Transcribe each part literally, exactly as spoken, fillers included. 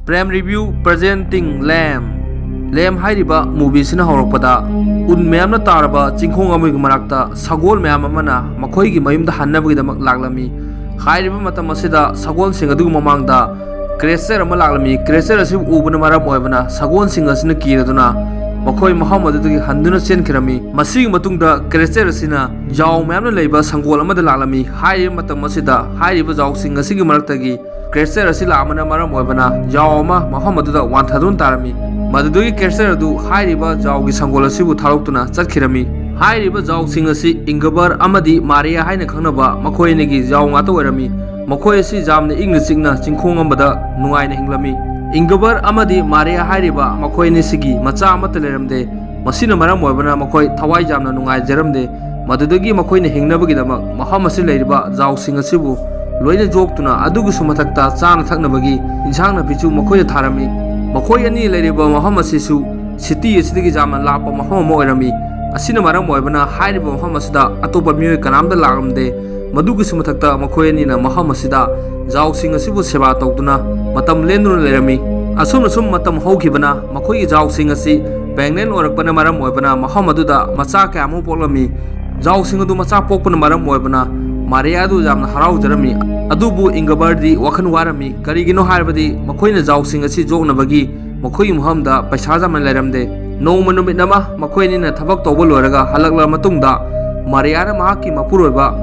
Prem Review presenting Lamb. ꯂꯦꯝ ꯍꯥꯏꯔꯤꯕ movieꯁꯤꯅ ꯍꯧꯔꯛꯄꯗ ꯎꯟ ꯃꯌꯥꯝꯅ ꯇꯥꯔꯕ ꯆꯤꯡꯈꯣꯡ ꯑꯃꯒꯤ ꯃꯔꯛꯇ ꯁꯒꯣꯜ ꯃꯌꯥꯝ ꯑꯃꯅ ꯃꯈꯣꯏꯒꯤ ꯃꯌꯨꯝꯗ ꯍꯟꯅꯕꯒꯤꯗꯃꯛ ꯂꯥꯛꯂꯝꯃꯤ꯫ ꯍꯥꯏꯔꯤꯕ ꯃꯇꯝ ꯑꯁꯤꯗ ꯁꯒꯣꯜꯁꯤꯡ ꯑꯗꯨꯒꯤ ꯃꯃꯥꯡꯗ creature ꯑꯃ ꯂꯥꯛꯂꯝꯃꯤ꯫ Creature ꯑꯁꯤ ꯎꯕꯅ ꯃꯔꯝ ꯑꯣꯏꯕꯅ ꯁꯒꯣꯜꯁꯤꯡ ꯑꯁꯤꯅ ꯀꯤꯔꯗꯨꯅ ꯃꯈꯣꯏ ꯃꯐꯝ ꯑꯗꯨꯗꯒꯤ ꯍꯟꯗꯨꯅ ꯆꯦꯟꯈꯤꯔꯝꯃꯤ꯫ ꯃꯁꯤꯒꯤ ꯃꯇꯨꯡꯗ creature ꯑꯁꯤꯅ ꯖꯥꯎ ꯃꯌꯥꯝꯅ ꯂꯩꯕ ꯁꯪꯒꯣꯜ ꯑꯃꯗ ꯂꯥꯛꯂꯝꯃꯤ꯫ ꯍꯥꯏꯔꯤꯕ ꯃꯇꯝ ꯑꯁꯤꯗ ꯍꯥꯏꯔꯤꯕ ꯖꯥꯎꯁꯤꯡ ꯑꯁꯤꯒꯤ ꯃꯔꯛꯇꯒꯤ creature ꯑꯁꯤ ꯂꯥꯛꯄꯅ ꯃꯔꯝ ꯑꯣꯏꯕꯅ ꯖꯥꯎ ꯑꯃ ꯃꯐꯝ ꯑꯗꯨꯗ ꯋꯥꯟꯊꯗꯨꯅ ꯇꯥꯔꯝꯃꯤ꯫ ꯃꯗꯨꯗꯒꯤ creature ꯑꯗꯨ ꯍꯥꯏꯔꯤꯕ ꯖꯥꯎꯒꯤ ꯁꯪꯒꯣꯜ ꯑꯁꯤꯕꯨ ꯊꯥꯗꯣꯛꯇꯨꯅ ꯆꯠꯈꯤꯔꯝꯃꯤ꯫ ꯍꯥꯏꯔꯤꯕ ꯖꯥꯎꯁꯤꯡ ꯑꯁꯤ ꯏꯪꯒꯕꯔ ꯑꯃꯗꯤ ꯃꯥꯔꯤꯌꯥ ꯍꯥꯏꯅ ꯈꯪꯅꯕ ꯃꯈꯣꯏ ꯑꯅꯤꯒꯤ ꯖꯥꯎ ꯉꯥꯛꯇ ꯑꯣꯏꯔꯝꯃꯤ꯫ ꯃꯈꯣꯏ ꯑꯁꯤ ꯌꯥꯝꯅ ꯏꯪꯅ ꯆꯤꯛꯅ ꯆꯤꯡꯈꯣꯡ ꯑꯃꯗ ꯅꯨꯡꯉꯥꯏꯅ ꯍꯤꯡꯂꯝꯃꯤ꯫ ꯏꯪꯒꯕꯔ ꯑꯃꯗꯤ ꯃꯥꯔꯤꯌꯥ ꯍꯥꯏꯔꯤꯕ ꯃꯈꯣꯏ ꯑꯅꯤꯁꯤꯒꯤ ꯃꯆꯥ ꯑꯃꯠꯇ ꯂꯩꯔꯝꯗꯦ꯫ ꯃꯁꯤꯅ ꯃꯔꯝ ꯑꯣꯏꯕꯅ ꯃꯈꯣꯏ ꯊꯋꯥꯏ ꯌꯥꯝꯅ ꯅꯨꯡꯉꯥꯏꯖꯔꯝꯗꯦ꯫ ꯃꯗꯨꯗꯒꯤ ꯃꯈꯣꯏꯅ ꯍꯤꯡꯅꯕꯒꯤꯗꯃꯛ ꯃꯐꯝ ꯑꯁꯤ ꯂꯩꯔꯤꯕ ꯖꯥꯎꯁꯤꯡ ꯑꯁꯤꯕꯨ ꯂꯣꯏꯅ ꯌꯣꯛꯇꯨꯅ, ꯑꯗꯨꯒꯤꯁꯨ ꯃꯊꯛꯇ ꯆꯥꯅ ꯊꯛꯅꯕꯒꯤ ꯏꯟꯁꯥꯡ ꯅꯥꯄꯤꯁꯨ ꯃꯈꯣꯏꯅ ꯊꯥꯔꯝꯃꯤ꯫ ꯃꯈꯣꯏ ꯑꯅꯤ ꯂꯩꯔꯤꯕ ꯃꯐꯝ ꯑꯁꯤꯁꯨ city ꯑꯁꯤꯗꯒꯤ ꯌꯥꯝꯅ ꯂꯥꯞꯄ ꯃꯐꯝ ꯑꯃ ꯑꯣꯏꯔꯝꯃꯤ꯫ ꯑꯁꯤꯅ ꯃꯔꯝ ꯑꯣꯏꯕꯅ ꯍꯥꯏꯔꯤꯕ ꯃꯐꯝ ꯑꯁꯤꯗ ꯑꯇꯣꯞꯄ ꯃꯤꯑꯣꯏ ꯀꯅꯥꯝꯇ ꯂꯥꯛꯂꯝꯗꯦ꯫ ꯃꯗꯨꯒꯤꯁꯨ ꯃꯊꯛꯇ ꯃꯈꯣꯏ ꯑꯅꯤꯅ ꯃꯐꯝ ꯑꯁꯤꯗ ꯖꯥꯎꯁꯤꯡ ꯑꯁꯤꯕꯨ ꯁꯦꯕꯥ ꯇꯧꯗꯨꯅ ꯃꯇꯝ ꯂꯦꯟꯗꯨꯅ ꯂꯩꯔꯝꯃꯤ꯫ ꯑꯁꯨꯝꯅ ꯁꯨꯝ ꯃꯇꯝ ꯍꯧꯈꯤꯕꯅ ꯃꯈꯣꯏꯒꯤ ꯖꯥꯎꯁꯤꯡ ꯑꯁꯤ pregnant ꯑꯣꯏꯔꯛꯄꯅ ꯃꯔꯝ ꯑꯣꯏꯕꯅ ꯃꯐꯝ ꯑꯗꯨꯗ ꯃꯆꯥ ꯀꯌꯥ ꯑꯃ ꯄꯣꯛꯂꯝꯃꯤ꯫ ꯖꯥꯎꯁꯤꯡ ꯑꯗꯨ ꯃꯆꯥ ꯄꯣꯛꯄꯅ ꯃꯔꯝ ꯑꯣꯏꯕꯅ ꯃꯥꯔꯤꯌꯥ ꯑꯗꯨ ꯌꯥꯝꯅ ꯍꯔꯥꯎꯖꯔꯝꯃꯤ꯫ ꯑꯗꯨꯕꯨ ꯏꯪꯒꯕꯔꯗꯤ ꯋꯥꯈꯜ ꯋꯥꯔꯝꯃꯤ꯫ ꯀꯔꯤꯒꯤꯅꯣ ꯍꯥꯏꯔꯕꯗꯤ ꯃꯈꯣꯏꯅ ꯖꯥꯎꯁꯤꯡ ꯑꯁꯤ ꯌꯣꯛꯅꯕꯒꯤ ꯃꯈꯣꯏꯒꯤ ꯃꯐꯝꯗ ꯄꯩꯁꯥ ꯌꯥꯝꯅ ꯂꯩꯔꯝꯗꯦ꯫ ꯅꯣꯡꯃ ꯅꯨꯃꯤꯠ ꯑꯃ ꯃꯈꯣꯏ ꯑꯅꯤꯅ ꯊꯕꯛ ꯇꯧꯕ ꯂꯣꯏꯔꯒ ꯍꯜꯂꯛꯂꯕ ꯃꯇꯨꯡꯗ ꯃꯥꯔꯤꯌꯥꯅ ꯃꯍꯥꯛꯀꯤ ꯃꯄꯨꯔꯣꯏꯕ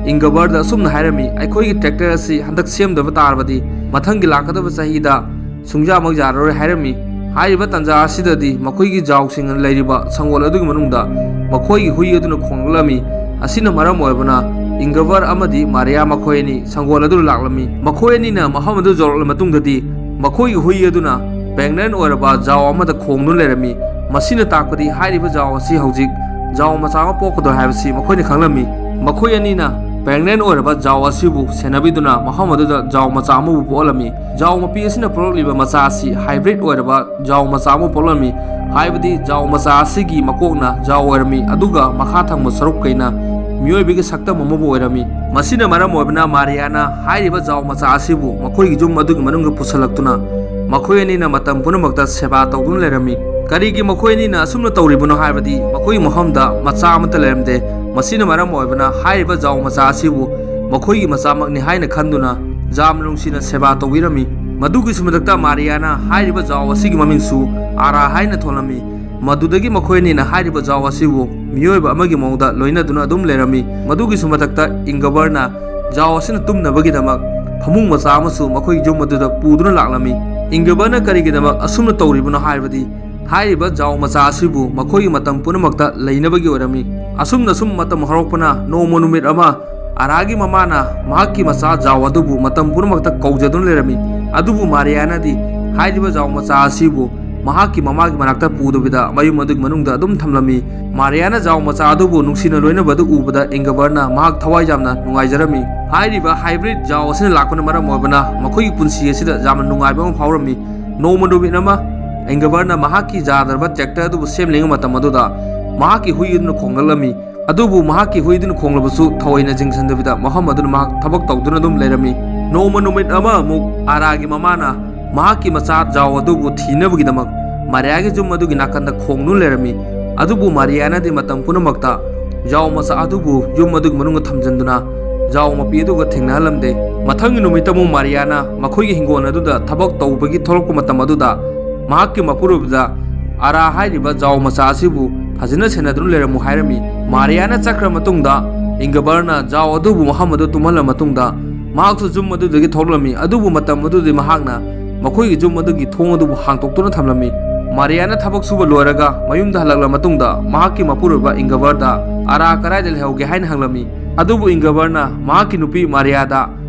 ꯏꯪꯒꯕꯔꯗ ꯑꯁꯨꯝꯅ ꯍꯥꯏꯔꯝꯃꯤ, "ꯑꯩꯈꯣꯏꯒꯤ tractor ꯑꯁꯤ ꯍꯟꯗꯛ ꯁꯦꯝꯗꯕ ꯇꯥꯔꯕꯗꯤ ꯃꯊꯪꯒꯤ ꯂꯥꯛꯀꯗꯕ ꯆꯍꯤꯗ ꯁꯨꯡꯌꯥꯃꯛ ꯌꯥꯔꯔꯣꯏ" ꯍꯥꯏꯔꯝꯃꯤ꯫ ꯍꯥꯏꯔꯤꯕ ꯇꯥꯟꯖꯥ ꯑꯁꯤꯗꯗꯤ ꯃꯈꯣꯏꯒꯤ ꯖꯥꯎꯁꯤꯡꯅ ꯂꯩꯔꯤꯕ ꯁꯪꯒꯣꯜ ꯑꯗꯨꯒꯤ ꯃꯅꯨꯡꯗ ꯃꯈꯣꯏꯒꯤ ꯍꯨꯏ ꯑꯗꯨꯅ ꯈꯣꯡꯂꯛꯂꯝꯃꯤ꯫ ꯑꯁꯤꯅ ꯃꯔꯝ ꯑꯣꯏꯕꯅ ꯏꯪꯒꯕꯔ ꯑꯃꯗꯤ ꯃꯥꯔꯤꯌꯥ ꯃꯈꯣꯏ ꯑꯅꯤ ꯁꯪꯒꯣꯜ ꯑꯗꯨꯗ ꯂꯥꯛꯂꯝꯃꯤ꯫ ꯃꯈꯣꯏ ꯑꯅꯤꯅ ꯃꯐꯝ ꯑꯗꯨ ꯌꯧꯔꯛꯂꯕ ꯃꯇꯨꯡꯗꯗꯤ ꯃꯈꯣꯏꯒꯤ ꯍꯨꯏ ꯑꯗꯨꯅ pregnant ꯑꯣꯏꯔꯕ ꯖꯥꯎ ꯑꯃꯗ ꯈꯣꯡꯗꯨꯅ ꯂꯩꯔꯝꯃꯤ꯫ ꯃꯁꯤꯅ ꯇꯥꯛꯄꯗꯤ ꯍꯥꯏꯔꯤꯕ ꯖꯥꯎ ꯑꯁꯤ ꯍꯧꯖꯤꯛ ꯖꯥꯎ ꯃꯆꯥ ꯑꯃ ꯄꯣꯛꯀꯗꯧꯔꯦ ꯍꯥꯏꯕꯁꯤ ꯃꯈꯣꯏꯅ ꯈꯪꯂꯝꯃꯤ꯫ ꯃꯈꯣꯏ ꯑꯅꯤꯅ pregnant ꯑꯣꯏꯔꯕ ꯖꯥꯎ ꯑꯁꯤꯕꯨ ꯁꯦꯟꯅꯕꯤꯗꯨꯅ ꯃꯐꯝ ꯑꯗꯨꯗ ꯖꯥꯎ ꯃꯆꯥ ꯑꯃꯕꯨ ꯄꯣꯛꯍꯜꯂꯝꯃꯤ꯫ ꯖꯥꯎ ꯃꯄꯤ ꯑꯁꯤꯅ ꯄꯣꯛꯂꯛꯂꯤꯕ ꯃꯆꯥ ꯑꯁꯤ hybrid ꯑꯣꯏꯔꯕ ꯖꯥꯎ ꯃꯆꯥ ꯑꯃ ꯄꯣꯛꯂꯝꯃꯤ꯫ ꯍꯥꯏꯕꯗꯤ ꯖꯥꯎ ꯃꯆꯥ ꯑꯁꯤꯒꯤ ꯃꯀꯣꯛꯅ ꯖꯥꯎ ꯑꯣꯏꯔꯝꯃꯤ, ꯑꯗꯨꯒ ꯃꯈꯥ ꯊꯪꯕ ꯁꯔꯨꯛ ꯀꯩꯅ ꯃꯤꯑꯣꯏꯕꯒꯤ ꯁꯛꯇꯝ ꯑꯃꯕꯨ ꯑꯣꯏꯔꯝꯃꯤ꯫ ꯃꯁꯤꯅ ꯃꯔꯝ ꯑꯣꯏꯕꯅ ꯃꯥꯔꯤꯌꯥꯅ ꯍꯥꯏꯔꯤꯕ ꯖꯥꯎ ꯃꯆꯥ ꯑꯁꯤꯕꯨ ꯃꯈꯣꯏꯒꯤ ꯌꯨꯝ ꯑꯗꯨꯒꯤ ꯃꯅꯨꯡꯗ ꯄꯨꯁꯤꯜꯂꯛꯇꯨꯅ ꯃꯈꯣꯏ ꯑꯅꯤꯅ ꯃꯇꯝ ꯄꯨꯝꯅꯃꯛꯇ ꯁꯦꯕꯥ ꯇꯧꯗꯨꯅ ꯂꯩꯔꯝꯃꯤ꯫ ꯀꯔꯤꯒꯤ ꯃꯈꯣꯏ ꯑꯅꯤꯅ ꯑꯁꯨꯝꯅ ꯇꯧꯔꯤꯕꯅꯣ ꯍꯥꯏꯕꯗꯤ ꯃꯈꯣꯏꯒꯤ ꯃꯐꯝꯗ ꯃꯆꯥ ꯑꯃꯠꯇ ꯂꯩꯔꯝꯗꯦ꯫ ꯃꯁꯤꯅ ꯃꯔꯝ ꯑꯣꯏꯕꯅ ꯍꯥꯏꯔꯤꯕ ꯖꯥꯑꯣ ꯃꯆꯥ ꯑꯁꯤꯕꯨ ꯃꯈꯣꯏꯒꯤ ꯃꯆꯥꯃꯛꯅꯤ ꯍꯥꯏꯅ ꯈꯟꯗꯨꯅ ꯌꯥꯝꯅ ꯅꯨꯡꯁꯤꯅ ꯁꯦꯕꯥ ꯇꯧꯕꯤꯔꯝꯃꯤ꯫ ꯃꯗꯨꯒꯤꯁꯨ ꯃꯊꯛꯇ ꯃꯥꯔꯤꯌꯥꯅ ꯍꯥꯏꯔꯤꯕ ꯖꯥꯑꯣ ꯑꯁꯤꯒꯤ ꯃꯃꯤꯡꯁꯨ ꯑꯔꯥ ꯍꯥꯏꯅ ꯊꯣꯜꯂꯝꯃꯤ꯫ ꯃꯗꯨꯗꯒꯤ ꯃꯈꯣꯏ ꯑꯅꯤꯅ ꯍꯥꯏꯔꯤꯕ ꯖꯥꯑꯣ ꯑꯁꯤꯕꯨ ꯃꯤꯑꯣꯏꯕ ꯑꯃꯒꯤ ꯃꯑꯣꯡꯗ ꯂꯣꯏꯅꯗꯨꯅ ꯑꯗꯨꯝ ꯂꯩꯔꯝꯃꯤ꯫ ꯃꯗꯨꯒꯤꯁꯨ ꯃꯊꯛꯇ ꯏꯪꯒꯕꯔꯅ ꯖꯥꯑꯣ ꯑꯁꯤꯅ ꯇꯨꯝꯅꯕꯒꯤꯗꯃꯛ ꯐꯃꯨꯡ ꯃꯆꯥ ꯑꯃꯁꯨ ꯃꯈꯣꯏꯒꯤ ꯌꯨꯝ ꯑꯗꯨꯗ ꯄꯨꯗꯨꯅ ꯂꯥꯛꯂꯝꯃꯤ꯫ ꯏꯪꯒꯕꯔꯅ ꯀꯔꯤꯒꯤꯗꯃꯛ ꯑꯁꯨꯝꯅ ꯇꯧꯔꯤꯕꯅꯣ ꯍꯥꯏꯕꯗꯤ ꯍꯥꯏꯔꯤꯕ ꯖꯥꯑꯣ ꯃꯆꯥ ꯑꯁꯤꯕꯨ ꯃꯈꯣꯏꯒꯤ ꯃꯇꯝ ꯄꯨꯝꯅꯃꯛꯇ ꯂꯩꯅꯕꯒꯤ ꯑꯣꯏꯔꯝꯃꯤ꯫ ꯑꯁꯨꯝꯅ ꯁꯨꯝ ꯃꯇꯝ ꯍꯧꯔꯛꯄꯅ ꯅꯣꯡꯃ ꯅꯨꯃꯤꯠ ꯑꯃ ꯑꯔꯥꯒꯤ ꯃꯃꯥꯅ ꯃꯍꯥꯛꯀꯤ ꯃꯆꯥ ꯖꯥꯑꯣ ꯑꯗꯨꯕꯨ ꯃꯇꯝ ꯄꯨꯝꯅꯃꯛꯇ ꯀꯧꯖꯗꯨꯅ ꯂꯩꯔꯝꯃꯤ꯫ ꯑꯗꯨꯕꯨ ꯃꯥꯔꯤꯌꯥꯅꯗꯤ ꯍꯥꯏꯔꯤꯕ ꯖꯥꯑꯣ ꯃꯆꯥ ꯑꯁꯤꯕꯨ ꯃꯍꯥꯛꯀꯤ ꯃꯃꯥꯒꯤ ꯃꯅꯥꯛꯇ ꯄꯨꯗꯕꯤꯗ ꯃꯌꯨꯝ ꯑꯗꯨꯒꯤ ꯃꯅꯨꯡꯗ ꯑꯗꯨꯝ ꯊꯝꯂꯝꯃꯤ꯫ ꯃꯥꯔꯤꯌꯥꯅ ꯖꯥꯑꯣ ꯃꯆꯥ ꯑꯗꯨꯕꯨ ꯅꯨꯡꯁꯤꯅ ꯂꯣꯏꯅꯕꯗꯨ ꯎꯕꯗ ꯏꯪꯒꯕꯔꯅ ꯃꯍꯥꯛ ꯊꯋꯥꯏ ꯌꯥꯝꯅ ꯅꯨꯡꯉꯥꯏꯖꯔꯝꯃꯤ꯫ ꯍꯥꯏꯔꯤꯕ ꯍꯥꯏꯕ꯭ꯔꯤꯠ ꯖꯥꯑꯣ ꯑꯁꯤꯅ ꯂꯥꯛꯄꯅ ꯃꯔꯝ ꯑꯣꯏꯕꯅ ꯃꯈꯣꯏꯒꯤ ꯄꯨꯟꯁꯤ ꯑꯁꯤꯗ ꯌꯥꯝꯅ ꯅꯨꯡꯉꯥꯏꯕ ꯑꯃ ꯐꯥꯎꯔꯝꯃꯤ꯫ ꯅꯣꯡꯃ ꯅꯨꯃꯤꯠ ꯑꯃ ꯏꯪꯒꯕꯔꯅ ꯃꯍꯥꯛꯀꯤ ꯌꯥꯗ꯭ꯔꯕ ꯇ꯭ꯔꯦꯛꯇꯔ ꯑꯗꯨꯕꯨ ꯁꯦꯝꯂꯤꯉꯩ ꯃꯇꯝ ꯑꯗꯨꯗ ꯃꯍꯥꯛꯀꯤ ꯍꯨꯏ ꯑꯗꯨꯅ ꯈꯣꯡꯂꯛꯂꯝꯃꯤ꯫ ꯑꯗꯨꯕꯨ ꯃꯍꯥꯛꯀꯤ ꯍꯨꯏ ꯑꯗꯨꯅ ꯈꯣꯡꯂꯕꯁꯨ ꯊꯑꯣꯏꯅ ꯌꯦꯡꯁꯤꯟꯗꯕꯤꯗ ꯃꯐꯝ ꯑꯗꯨꯗ ꯃꯍꯥꯛ ꯊꯕꯛ ꯇꯧꯗꯨꯅ ꯑꯗꯨꯝ ꯂꯩꯔꯝꯃꯤ꯫ ꯅꯣꯡꯃ ꯅꯨꯃꯤꯠ ꯑꯃ ꯑꯃꯨꯛ ꯑꯔꯥꯒꯤ ꯃꯃꯥꯅ ꯃꯍꯥꯛꯀꯤ ꯃꯆꯥ ꯖꯥꯑꯣ ꯑꯗꯨꯕꯨ ꯊꯤꯅꯕꯒꯤꯗꯃꯛ ꯃꯥꯔꯤꯌꯥꯒꯤ ꯌꯨꯝ ꯑꯗꯨꯒꯤ ꯅꯥꯀꯟꯗ ꯈꯣꯡꯗꯨꯅ ꯂꯩꯔꯝꯃꯤ꯫ ꯑꯗꯨꯕꯨ ꯃꯥꯔꯤꯌꯥꯅꯗꯤ ꯃꯇꯝ ꯄꯨꯝꯅꯃꯛꯇ ꯖꯥꯑꯣ ꯃꯆꯥ ꯑꯗꯨꯕꯨ ꯌꯨꯝ ꯑꯗꯨꯒꯤ ꯃꯅꯨꯡꯗ ꯊꯝꯖꯤꯟꯗꯨꯅ ꯖꯥꯑꯣ ꯃꯄꯤ ꯑꯗꯨꯒ ꯊꯦꯡꯅꯍꯜꯂꯝꯗꯦ꯫ ꯃꯊꯪꯒꯤ ꯅꯨꯃꯤꯠꯇ ꯑꯃꯨꯛ ꯃꯥꯔꯤꯌꯥꯅ ꯃꯈꯣꯏꯒꯤ ꯍꯤꯡꯒꯣꯜ ꯑꯗꯨꯗ ꯊꯕꯛ ꯇꯧꯕꯒꯤ ꯊꯣꯛꯂꯛꯄ ꯃꯇꯝ ꯑꯗꯨꯗ ꯃꯍꯥꯛꯀꯤ ꯃꯄꯨꯔꯣꯏꯕꯗ ꯑꯔꯥ ꯍꯥꯏꯔꯤꯕ ꯖꯥꯑꯣ ꯃꯆꯥ ꯑꯁꯤꯕꯨ ꯐꯖꯅ ꯁꯦꯟꯅꯗꯨꯅ ꯂꯩꯔꯝꯃꯨ ꯍꯥꯏꯔꯝꯃꯤ꯫ ꯃꯥꯔꯤꯌꯥꯅ ꯆꯠꯈ꯭ꯔ ꯃꯇꯨꯡꯗ ꯏꯪꯒꯕꯔꯅ ꯖꯥꯑꯣ ꯑꯗꯨꯕꯨ ꯃꯐꯝ ꯑꯗꯨ ꯇꯨꯝꯍꯜꯂ ꯃꯇꯨꯡꯗ ꯃꯍꯥꯛꯁꯨ ꯌꯨꯝ ꯑꯗꯨꯗꯒꯤ ꯊꯣꯛꯂꯝꯃꯤ꯫ ꯑꯗꯨꯕꯨ ꯃꯇꯝ ꯑꯗꯨꯗꯤ ꯃꯍꯥꯛꯅ ꯃꯈꯣꯏꯒꯤ ꯌꯨꯝ ꯑꯗꯨꯒꯤ ꯊꯣꯡ ꯑꯗꯨꯕꯨ ꯍꯥꯡꯇꯣꯛꯇꯨꯅ ꯊꯝꯂꯝꯃꯤ꯫ ꯃꯥꯔꯤꯌꯥꯅ ꯊꯕꯛ ꯁꯨꯕ ꯂꯣꯏꯔꯒ ꯃꯌꯨꯝꯗ ꯍꯜꯂꯛꯂ ꯃꯇꯨꯡꯗ ꯃꯍꯥꯛꯀꯤ ꯃꯄꯨꯔꯣꯏꯕ ꯏꯪꯒꯕꯔꯗ ꯑꯔꯥ ꯀꯗꯥꯏꯗ ꯂꯩꯍꯧꯒꯦ ꯍꯥꯏꯅ ꯍꯪꯂꯝꯃꯤ꯫ ꯑꯗꯨꯕꯨ ꯏꯪꯒꯕꯔꯅ ꯃꯍꯥꯛꯀꯤ ꯅꯨꯄꯤ ꯃꯥꯔꯤꯌꯥꯗ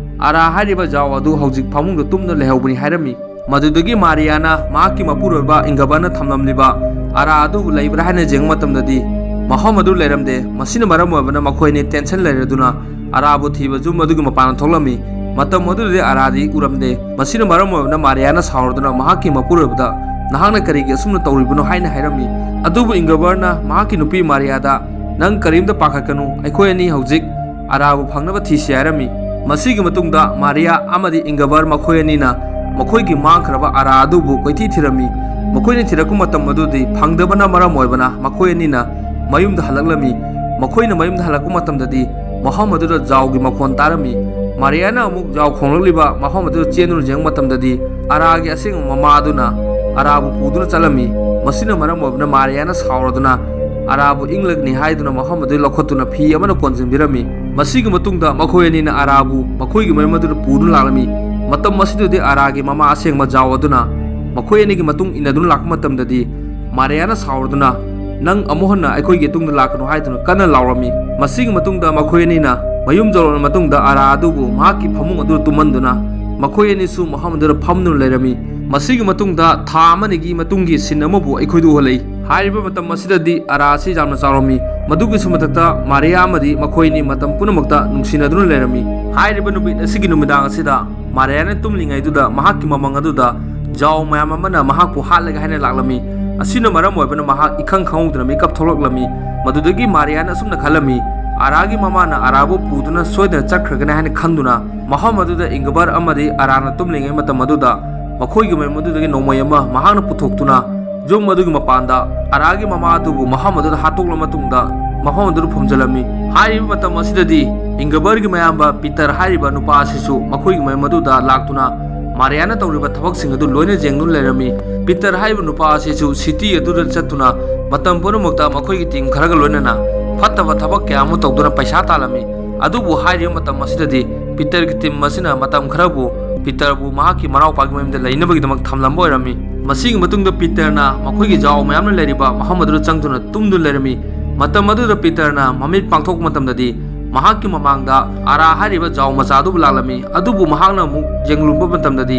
ꯑꯔꯥ ꯍꯥꯏꯔꯤꯕ ꯖꯥꯑꯣ ꯑꯗꯨ ꯍꯧꯖꯤꯛ ꯐꯃꯨꯡꯗ ꯇꯨꯝꯗꯨꯅ ꯂꯩꯍꯧꯕꯅꯤ ꯍꯥꯏꯔꯝꯃꯤ꯫ ꯃꯗꯨꯗꯒꯤ ꯃꯥꯔꯤꯌꯥꯅ ꯃꯍꯥꯛꯀꯤ ꯃꯄꯨꯔꯣꯏꯕ ꯏꯪꯒꯕꯔꯅ ꯊꯝꯂꯝꯂꯤꯕ ꯑꯔꯥ ꯑꯗꯨꯕꯨ ꯂꯩꯕ꯭ꯔꯥ ꯍꯥꯏꯅ ꯌꯦꯡꯕ ꯃꯇꯝꯗꯗꯤ ꯃꯐꯝ ꯑꯗꯨ ꯂꯩꯔꯝꯗꯦ꯫ ꯃꯁꯤꯅ ꯃꯔꯝ ꯑꯣꯏꯕꯅ ꯃꯈꯣꯏ ꯑꯅꯤ ꯇꯦꯟꯁꯟ ꯂꯩꯔꯗꯨꯅ ꯑꯔꯥꯕꯨ ꯊꯤꯕ ꯌꯨꯝ ꯑꯗꯨꯒꯤ ꯃꯄꯥꯟꯗ ꯊꯣꯛꯂꯝꯃꯤ꯫ ꯃꯇꯝ ꯑꯗꯨꯗꯗꯤ ꯑꯔꯥꯗꯤ ꯎꯔꯝꯗꯦ꯫ ꯃꯁꯤꯅ ꯃꯔꯝ ꯑꯣꯏꯕꯅ ꯃꯥꯔꯤꯌꯥꯅ ꯁꯥꯎꯔꯗꯨꯅ ꯃꯍꯥꯛꯀꯤ ꯃꯄꯨꯔꯣꯏꯕꯗ ꯅꯍꯥꯛꯅ ꯀꯔꯤꯒꯤ ꯑꯁꯨꯝꯅ ꯇꯧꯔꯤꯕꯅꯣ ꯍꯥꯏꯅ ꯍꯥꯏꯔꯝꯃꯤ꯫ ꯑꯗꯨꯕꯨ ꯏꯪꯒꯕꯔꯅ ꯃꯍꯥꯛꯀꯤ ꯅꯨꯄꯤ ꯃꯥꯔꯤꯌꯥꯗ ꯅꯪ ꯀꯔꯤꯝꯇ ꯄꯥꯈꯠꯀꯅꯨ, ꯑꯩꯈꯣꯏ ꯑꯅꯤ ꯍꯧꯖꯤꯛ ꯑꯔꯥꯕꯨ ꯐꯪꯅꯕ ꯊꯤꯁꯤ ꯍꯥꯏꯔꯝꯃꯤ꯫ ꯃꯁꯤꯒꯤ ꯃꯇꯨꯡꯗ ꯃꯥꯔꯤꯌꯥ ꯑꯃꯗꯤ ꯏꯪꯒꯕꯔ ꯃꯈꯣꯏ ꯑꯅꯤꯅ ꯃꯈꯣꯏꯒꯤ ꯃꯥꯡꯈ꯭ꯔꯕ ꯑꯔꯥ ꯑꯗꯨꯕꯨ ꯀꯣꯏꯊꯤ ꯊꯤꯔꯝꯃꯤ꯫ ꯃꯈꯣꯏꯅ ꯊꯤꯔꯛꯄ ꯃꯇꯝ ꯑꯗꯨꯗꯤ ꯐꯪꯗꯕꯅ ꯃꯔꯝ ꯑꯣꯏꯕꯅ ꯃꯈꯣꯏ ꯑꯅꯤꯅ ꯃꯌꯨꯝꯗ ꯍꯜꯂꯛꯂꯝꯃꯤ꯫ ꯃꯈꯣꯏꯅ ꯃꯌꯨꯝꯗ ꯍꯜꯂꯛꯄ ꯃꯇꯝꯗꯗꯤ ꯃꯐꯝ ꯑꯗꯨꯗ ꯖꯥꯎꯒꯤ ꯃꯈꯣꯟ ꯇꯥꯔꯝꯃꯤ꯫ ꯃꯥꯔꯤꯌꯥꯅ ꯑꯃꯨꯛ ꯖꯥꯎ ꯈꯣꯡꯂꯛꯂꯤꯕ ꯃꯐꯝ ꯑꯗꯨꯗ ꯆꯦꯟꯗꯨꯅ ꯌꯦꯡꯕ ꯃꯇꯝꯗꯗꯤ ꯑꯔꯥꯒꯤ ꯑꯁꯦꯡꯕ ꯃꯃꯥ ꯑꯗꯨꯅ ꯑꯔꯥꯕꯨ ꯄꯨꯗꯨꯅ ꯆꯠꯂꯝꯃꯤ꯫ ꯃꯁꯤꯅ ꯃꯔꯝ ꯑꯣꯏꯕꯅ ꯃꯥꯔꯤꯌꯥꯅ ꯁꯥꯎꯔꯗꯨꯅ ꯑꯔꯥꯕꯨ ꯏꯪꯂꯒꯅꯤ ꯍꯥꯏꯗꯨꯅ ꯃꯐꯝ ꯑꯗꯨꯗ ꯂꯧꯈꯠꯇꯨꯅ ꯐꯤ ꯑꯃꯅ ꯀꯣꯟꯁꯤꯟꯕꯤꯔꯝꯃꯤ꯫ ꯃꯁꯤꯒꯤ ꯃꯇꯨꯡꯗ ꯃꯈꯣꯏ ꯑꯅꯤꯅ ꯑꯔꯥꯕꯨ ꯃꯈꯣꯏꯒꯤ ꯃꯌꯨꯝ ꯑꯗꯨꯗ ꯄꯨꯗꯨꯅ ꯂꯥꯛꯂꯝꯃꯤ꯫ ꯃꯇꯝ ꯑꯁꯤꯗꯗꯤ ꯑꯔꯥꯒꯤ ꯃꯃꯥ ꯑꯁꯦꯡꯕ ꯖꯥꯎ ꯑꯗꯨꯅ ꯃꯈꯣꯏ ꯑꯅꯤꯒꯤ ꯃꯇꯨꯡ ꯏꯟꯅꯗꯨꯅ ꯂꯥꯛꯄ ꯃꯇꯝꯗꯗꯤ ꯃꯥꯔꯤꯌꯥꯅ ꯁꯥꯎꯔꯗꯨꯅ, "ꯅꯪ ꯑꯃꯨꯛ ꯍꯟꯅ ꯑꯩꯈꯣꯏꯒꯤ ꯇꯨꯡꯗ ꯂꯥꯛꯀꯅꯨ" ꯍꯥꯏꯗꯨꯅ ꯀꯟꯅ ꯂꯥꯎꯔꯝꯃꯤ꯫ ꯃꯁꯤꯒꯤ ꯃꯇꯨꯡꯗ ꯃꯈꯣꯏ ꯑꯅꯤꯅ ꯃꯌꯨꯝ ꯌꯧꯔꯛꯂꯕ ꯃꯇꯨꯡꯗ ꯑꯔꯥ ꯑꯗꯨꯕꯨ ꯃꯍꯥꯛꯀꯤ ꯐꯃꯨꯡ ꯑꯗꯨꯗ ꯇꯨꯝꯍꯟꯗꯨꯅ ꯃꯈꯣꯏ ꯑꯅꯤꯁꯨ ꯃꯐꯝ ꯑꯗꯨꯗ ꯐꯝꯗꯨꯅ ꯂꯩꯔꯝꯃꯤ꯫ ꯃꯁꯤꯒꯤ ꯃꯇꯨꯡꯗ ꯊꯥ ꯑꯃ ꯑꯅꯤꯒꯤ ꯃꯇꯨꯡꯒꯤ ꯁꯤꯟ ꯑꯃꯕꯨ ꯑꯩꯈꯣꯏꯗ ꯎꯍꯜꯂꯛꯏ꯫ ꯍꯥꯏꯔꯤꯕ ꯃꯇꯝ ꯑꯁꯤꯗꯗꯤ ꯑꯔꯥ ꯑꯁꯤ ꯌꯥꯝꯅ ꯆꯥꯎꯔꯝꯃꯤ꯫ ꯃꯗꯨꯒꯤꯁꯨ ꯃꯊꯛꯇ ꯃꯥꯔꯤꯌꯥ ꯑꯃꯗꯤ ꯃꯈꯣꯏ ꯑꯅꯤ ꯃꯇꯝ ꯄꯨꯝꯅꯃꯛꯇ ꯅꯨꯡꯁꯤꯅꯗꯨꯅ ꯂꯩꯔꯝꯃꯤ꯫ ꯍꯥꯏꯔꯤꯕ ꯅꯨꯃꯤꯠ ꯑꯁꯤꯒꯤ ꯅꯨꯃꯤꯗꯥꯡ ꯑꯁꯤꯗ ꯃꯥꯔꯤꯌꯥꯅ ꯇꯨꯝꯂꯤꯉꯩꯗꯨꯗ ꯃꯍꯥꯛꯀꯤ ꯃꯃꯪ ꯑꯗꯨꯗ ꯖꯥꯎ ꯃꯌꯥꯝ ꯑꯃꯅ ꯃꯍꯥꯛꯄꯨ ꯍꯥꯠꯂꯒꯦ ꯍꯥꯏꯅ ꯂꯥꯛꯂꯝꯃꯤ꯫ ꯑꯁꯤꯅ ꯃꯔꯝ ꯑꯣꯏꯕꯅ ꯃꯍꯥꯛ ꯏꯈꯪ ꯈꯪꯍꯧꯗꯅ ꯃꯤꯀꯞ ꯊꯣꯛꯂꯛꯂꯝꯃꯤ꯫ ꯃꯗꯨꯗꯒꯤ ꯃꯥꯔꯤꯌꯥꯅ ꯑꯁꯨꯝꯅ ꯈꯜꯂꯝꯃꯤ, "ꯑꯔꯥꯒꯤ ꯃꯃꯥꯅ ꯑꯔꯥꯕꯨ ꯄꯨꯗꯨꯅ ꯁꯣꯏꯗꯅ ꯆꯠꯈ꯭ꯔꯒꯅꯤ" ꯍꯥꯏꯅ ꯈꯟꯗꯨꯅ ꯃꯐꯝ ꯑꯗꯨꯗ ꯏꯪꯒꯕꯥꯔ ꯑꯃꯗꯤ ꯑꯔꯥꯅ ꯇꯨꯝꯂꯤꯉꯩ ꯃꯇꯝ ꯑꯗꯨꯗ ꯃꯈꯣꯏꯒꯤ ꯃꯌꯨꯝ ꯑꯗꯨꯗꯒꯤ ꯅꯣꯡꯃꯩ ꯑꯃ ꯃꯍꯥꯛꯅ ꯄꯨꯊꯣꯛꯇꯨꯅ ꯌꯨꯝ ꯑꯗꯨꯒꯤ ꯃꯄꯥꯟꯗ ꯑꯔꯥꯒꯤ ꯃꯃꯥ ꯑꯗꯨꯕꯨ ꯃꯐꯝ ꯑꯗꯨꯗ ꯍꯥꯠꯇꯣꯛꯂꯕ ꯃꯇꯨꯡꯗ ꯃꯐꯝ ꯑꯗꯨꯗ ꯐꯨꯝꯖꯤꯜꯂꯝꯃꯤ꯫ ꯍꯥꯏꯔꯤꯕ ꯃꯇꯝ ꯑꯁꯤꯗꯗꯤ ꯏꯪꯒꯕꯔꯒꯤ ꯃꯌꯥꯝꯕ ꯄꯤꯇꯔ ꯍꯥꯏꯔꯤꯕ ꯅꯨꯄꯥ ꯑꯁꯤꯁꯨ ꯃꯈꯣꯏꯒꯤ ꯃꯌꯨꯝ ꯑꯗꯨꯗ ꯂꯥꯛꯇꯨꯅ ꯃꯥꯔꯤꯌꯥꯅ ꯇꯧꯔꯤꯕ ꯊꯕꯛꯁꯤꯡ ꯑꯗꯨ ꯂꯣꯏꯅ ꯌꯦꯡꯗꯨꯅ ꯂꯩꯔꯝꯃꯤ꯫ ꯄꯤꯇꯔ ꯍꯥꯏꯔꯤꯕ ꯅꯨꯄꯥ ꯑꯁꯤꯁꯨ ꯁꯤꯇꯤ ꯑꯗꯨꯗ ꯆꯠꯇꯨꯅ ꯃꯇꯝ ꯄꯨꯝꯅꯃꯛꯇ ꯃꯈꯣꯏꯒꯤ ꯇꯤꯝ ꯈꯔꯒ ꯂꯣꯏꯅꯅ ꯐꯠꯇꯕ ꯊꯕꯛ ꯀꯌꯥ ꯑꯃ ꯇꯧꯗꯨꯅ ꯄꯩꯁꯥ ꯇꯥꯜꯂꯝꯃꯤ꯫ ꯑꯗꯨꯕꯨ ꯍꯥꯏꯔꯤꯕ ꯃꯇꯝ ꯑꯁꯤꯗꯗꯤ ꯄꯤꯇꯔꯒꯤ ꯇꯤꯝ ꯑꯁꯤꯅ ꯃꯇꯝ ꯈꯔꯕꯨ ꯄꯤꯇꯔꯕꯨ ꯃꯍꯥꯛꯀꯤ ꯃꯅꯥꯎꯄꯥꯒꯤ ꯃꯌꯨꯝꯗ ꯂꯩꯅꯕꯒꯤꯗꯃꯛ ꯊꯝꯂꯝꯕ ꯑꯣꯏꯔꯝꯃꯤ꯫ ꯃꯁꯤꯒꯤ ꯃꯇꯨꯡꯗ ꯄꯤꯇꯔꯅ ꯃꯈꯣꯏꯒꯤ ꯖꯥꯎ ꯃꯌꯥꯝꯅ ꯂꯩꯔꯤꯕ ꯃꯐꯝ ꯑꯗꯨꯗ ꯆꯪꯗꯨꯅ ꯇꯨꯝꯗꯨꯅ ꯂꯩꯔꯝꯃꯤ꯫ ꯃꯇꯝ ꯑꯗꯨꯗ ꯄꯤꯇꯔꯅ ꯃꯃꯤꯠ ꯄꯥꯡꯊꯣꯛꯄ ꯃꯇꯝꯗꯗꯤ ꯃꯍꯥꯛꯀꯤ ꯃꯃꯥꯡꯗ ꯑꯔꯥ ꯍꯥꯏꯔꯤꯕ ꯖꯥꯎ ꯃꯆꯥ ꯑꯗꯨꯕꯨ ꯂꯥꯛꯂꯝꯃꯤ꯫ ꯑꯗꯨꯕꯨ ꯃꯍꯥꯛꯅ ꯑꯃꯨꯛ ꯌꯦꯡꯂꯨꯕ ꯃꯇꯝꯗꯗꯤ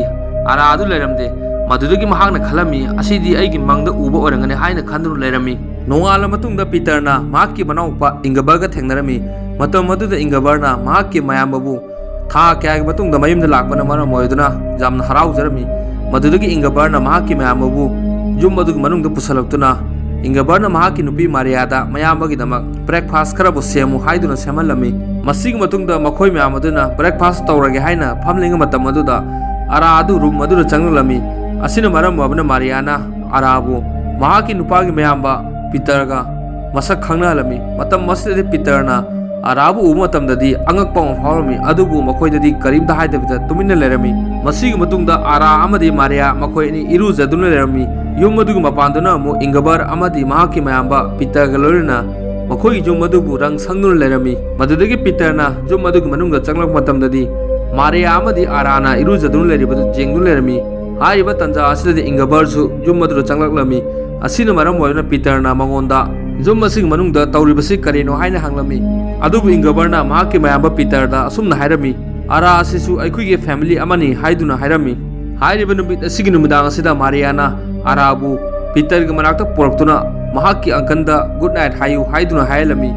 ꯑꯔꯥ ꯑꯗꯨ ꯂꯩꯔꯝꯗꯦ꯫ ꯃꯗꯨꯗꯒꯤ ꯃꯍꯥꯛꯅ ꯈꯜꯂꯝꯃꯤ, "ꯑꯁꯤꯗꯤ ꯑꯩꯒꯤ ꯃꯪꯗ ꯎꯕ ꯑꯣꯏꯔꯝꯒꯅꯤ" ꯍꯥꯏꯅ ꯈꯟꯗꯨꯅ ꯂꯩꯔꯝꯃꯤ꯫ ꯅꯣꯡꯉꯥꯜꯂ ꯃꯇꯨꯡꯗ ꯄꯤꯇꯔꯅ ꯃꯍꯥꯛꯀꯤ ꯃꯅꯥꯎꯅꯨꯄꯥ ꯏꯪꯒꯕꯔꯒ ꯊꯦꯡꯅꯔꯝꯃꯤ꯫ ꯃꯇꯝ ꯑꯗꯨꯗ ꯏꯪꯒꯕꯔꯅ ꯃꯍꯥꯛꯀꯤ ꯃꯌꯥꯝꯕꯕꯨ ꯊꯥ ꯀꯌꯥꯒꯤ ꯃꯇꯨꯡꯗ ꯃꯌꯨꯝꯗ ꯂꯥꯛꯄꯅ ꯃꯔꯝ ꯑꯣꯏꯗꯨꯅ ꯌꯥꯝꯅ ꯍꯔꯥꯎꯖꯔꯝꯃꯤ꯫ ꯃꯗꯨꯗꯒꯤ ꯏꯪꯒꯕꯔꯅ ꯃꯍꯥꯛꯀꯤ ꯃꯌꯥꯝꯕꯕꯨ ꯌꯨꯝ ꯑꯗꯨꯒꯤ ꯃꯅꯨꯡꯗ ꯄꯨꯁꯤꯜꯂꯛꯇꯨꯅ ꯏꯪꯒꯕꯔꯅ ꯃꯍꯥꯛꯀꯤ ꯅꯨꯄꯤ ꯃꯥꯔꯤꯌꯥꯗ ꯃꯌꯥꯝꯕꯒꯤꯗꯃꯛ ꯕ꯭ꯔꯦꯛꯐꯥꯁ ꯈꯔꯕꯨ ꯁꯦꯝꯃꯨ ꯍꯥꯏꯗꯨꯅ ꯁꯦꯝꯍꯜꯂꯝꯃꯤ꯫ ꯃꯁꯤꯒꯤ ꯃꯇꯨꯡꯗ ꯃꯈꯣꯏ ꯃꯌꯥꯝ ꯑꯗꯨꯅ ꯕ꯭ꯔꯦꯛꯐꯥꯁ ꯇꯧꯔꯒꯦ ꯍꯥꯏꯅ ꯐꯝꯂꯤꯉꯩ ꯃꯇꯝ ꯑꯗꯨꯗ ꯑꯔꯥ ꯑꯗꯨ ꯔꯨꯝ ꯑꯗꯨꯗ ꯆꯪꯂꯛꯂꯝꯃꯤ꯫ ꯑꯁꯤꯅ ꯃꯔꯝ ꯑꯣꯏꯕꯅ ꯃꯥꯔꯤꯌꯥꯅ ꯑꯔꯥꯕꯨ ꯃꯍꯥꯛꯀꯤ ꯅꯨꯄꯥꯒꯤ ꯃꯌꯥꯝꯕ ꯄꯤꯇꯔꯒ ꯃꯁꯛ ꯈꯪꯅꯍꯜꯂꯝꯃꯤ꯫ ꯃꯇꯝ ꯑꯁꯤꯗꯗꯤ ꯄꯤꯇꯔꯅ ꯑꯔꯥꯕꯨ ꯎꯕ ꯃꯇꯝꯗꯗꯤ ꯑꯉꯛꯄ ꯑꯃ ꯐꯥꯎꯔꯝꯃꯤ, ꯑꯗꯨꯕꯨ ꯃꯈꯣꯏꯗꯗꯤ ꯀꯔꯤꯝꯇ ꯍꯥꯏꯗꯕꯤꯗ ꯇꯨꯃꯤꯟꯅ ꯂꯩꯔꯝꯃꯤ꯫ ꯃꯁꯤꯒꯤ ꯃꯇꯨꯡꯗ ꯑꯔꯥ ꯑꯃꯗꯤ ꯃꯥꯔꯤꯌꯥ ꯃꯈꯣꯏ ꯑꯅꯤ ꯏꯔꯨꯖꯗꯨꯅ ꯂꯩꯔꯝꯃꯤ꯫ ꯌꯨꯝ ꯑꯗꯨꯒꯤ ꯃꯄꯥꯟꯗꯨꯅ ꯑꯃꯨꯛ ꯏꯪꯒꯕꯔ ꯑꯃꯗꯤ ꯃꯍꯥꯛꯀꯤ ꯃꯌꯥꯝꯕ ꯄꯤꯇꯔꯒ ꯂꯣꯏꯅꯅ ꯃꯈꯣꯏꯒꯤ ꯌꯨꯝ ꯑꯗꯨꯕꯨ ꯔꯪ ꯁꯪꯗꯨꯅ ꯂꯩꯔꯝꯃꯤ꯫ ꯃꯗꯨꯗꯒꯤ ꯄꯤꯇꯔꯅ ꯌꯨꯝ ꯑꯗꯨꯒꯤ ꯃꯅꯨꯡꯗ ꯆꯪꯂꯛꯄ ꯃꯇꯝꯗꯗꯤ ꯃꯥꯔꯤꯌꯥ ꯑꯃꯗꯤ ꯑꯔꯥꯅ ꯏꯔꯨꯖꯗꯨꯅ ꯂꯩꯔꯤꯕꯗꯨ ꯌꯦꯡꯗꯨꯅ ꯂꯩꯔꯝꯃꯤ꯫ ꯍꯥꯏꯔꯤꯕ ꯇꯥꯟꯖꯥ ꯑꯁꯤꯗꯗꯤ ꯏꯪꯒꯕꯔꯁꯨ ꯌꯨꯝ ꯑꯗꯨꯗ ꯆꯪꯂꯛꯂꯝꯃꯤ꯫ ꯑꯁꯤꯅ ꯃꯔꯝ ꯑꯣꯏꯗꯨꯅ ꯄꯤꯇꯔꯅ ꯃꯉꯣꯟꯗ ꯌꯨꯝ ꯑꯁꯤꯒꯤ ꯃꯅꯨꯡꯗ ꯇꯧꯔꯤꯕꯁꯤ ꯀꯔꯤꯅꯣ ꯍꯥꯏꯅ ꯍꯪꯂꯝꯃꯤ꯫ ꯑꯗꯨꯕꯨ ꯏꯪꯒꯕꯔꯅ ꯃꯍꯥꯛꯀꯤ ꯃꯌꯥꯝꯕ ꯄꯤꯇꯔꯗ ꯑꯁꯨꯝꯅ ꯍꯥꯏꯔꯝꯃꯤ, "ꯑꯔꯥ ꯑꯁꯤꯁꯨ ꯑꯩꯈꯣꯏꯒꯤ ꯐꯦꯃꯤꯂꯤ ꯑꯃꯅꯤ" ꯍꯥꯏꯗꯨꯅ ꯍꯥꯏꯔꯝꯃꯤ꯫ ꯍꯥꯏꯔꯤꯕ ꯅꯨꯃꯤꯠ ꯑꯁꯤꯒꯤ ꯅꯨꯃꯤꯗꯥꯡ ꯑꯁꯤꯗ ꯃꯥꯔꯤꯌꯥꯅ ꯑꯔꯥꯕꯨ ꯄꯤꯇꯔꯒꯤ ꯃꯅꯥꯛꯇ ꯄꯨꯔꯛꯇꯨꯅ ꯃꯍꯥꯛꯀꯤ ꯑꯪꯀꯜꯗ ꯒꯨꯗ ꯅꯥꯏꯠ ꯍꯥꯏꯌꯨ ꯍꯥꯏꯗꯨꯅ ꯍꯥꯏꯍꯜꯂꯝꯃꯤ꯫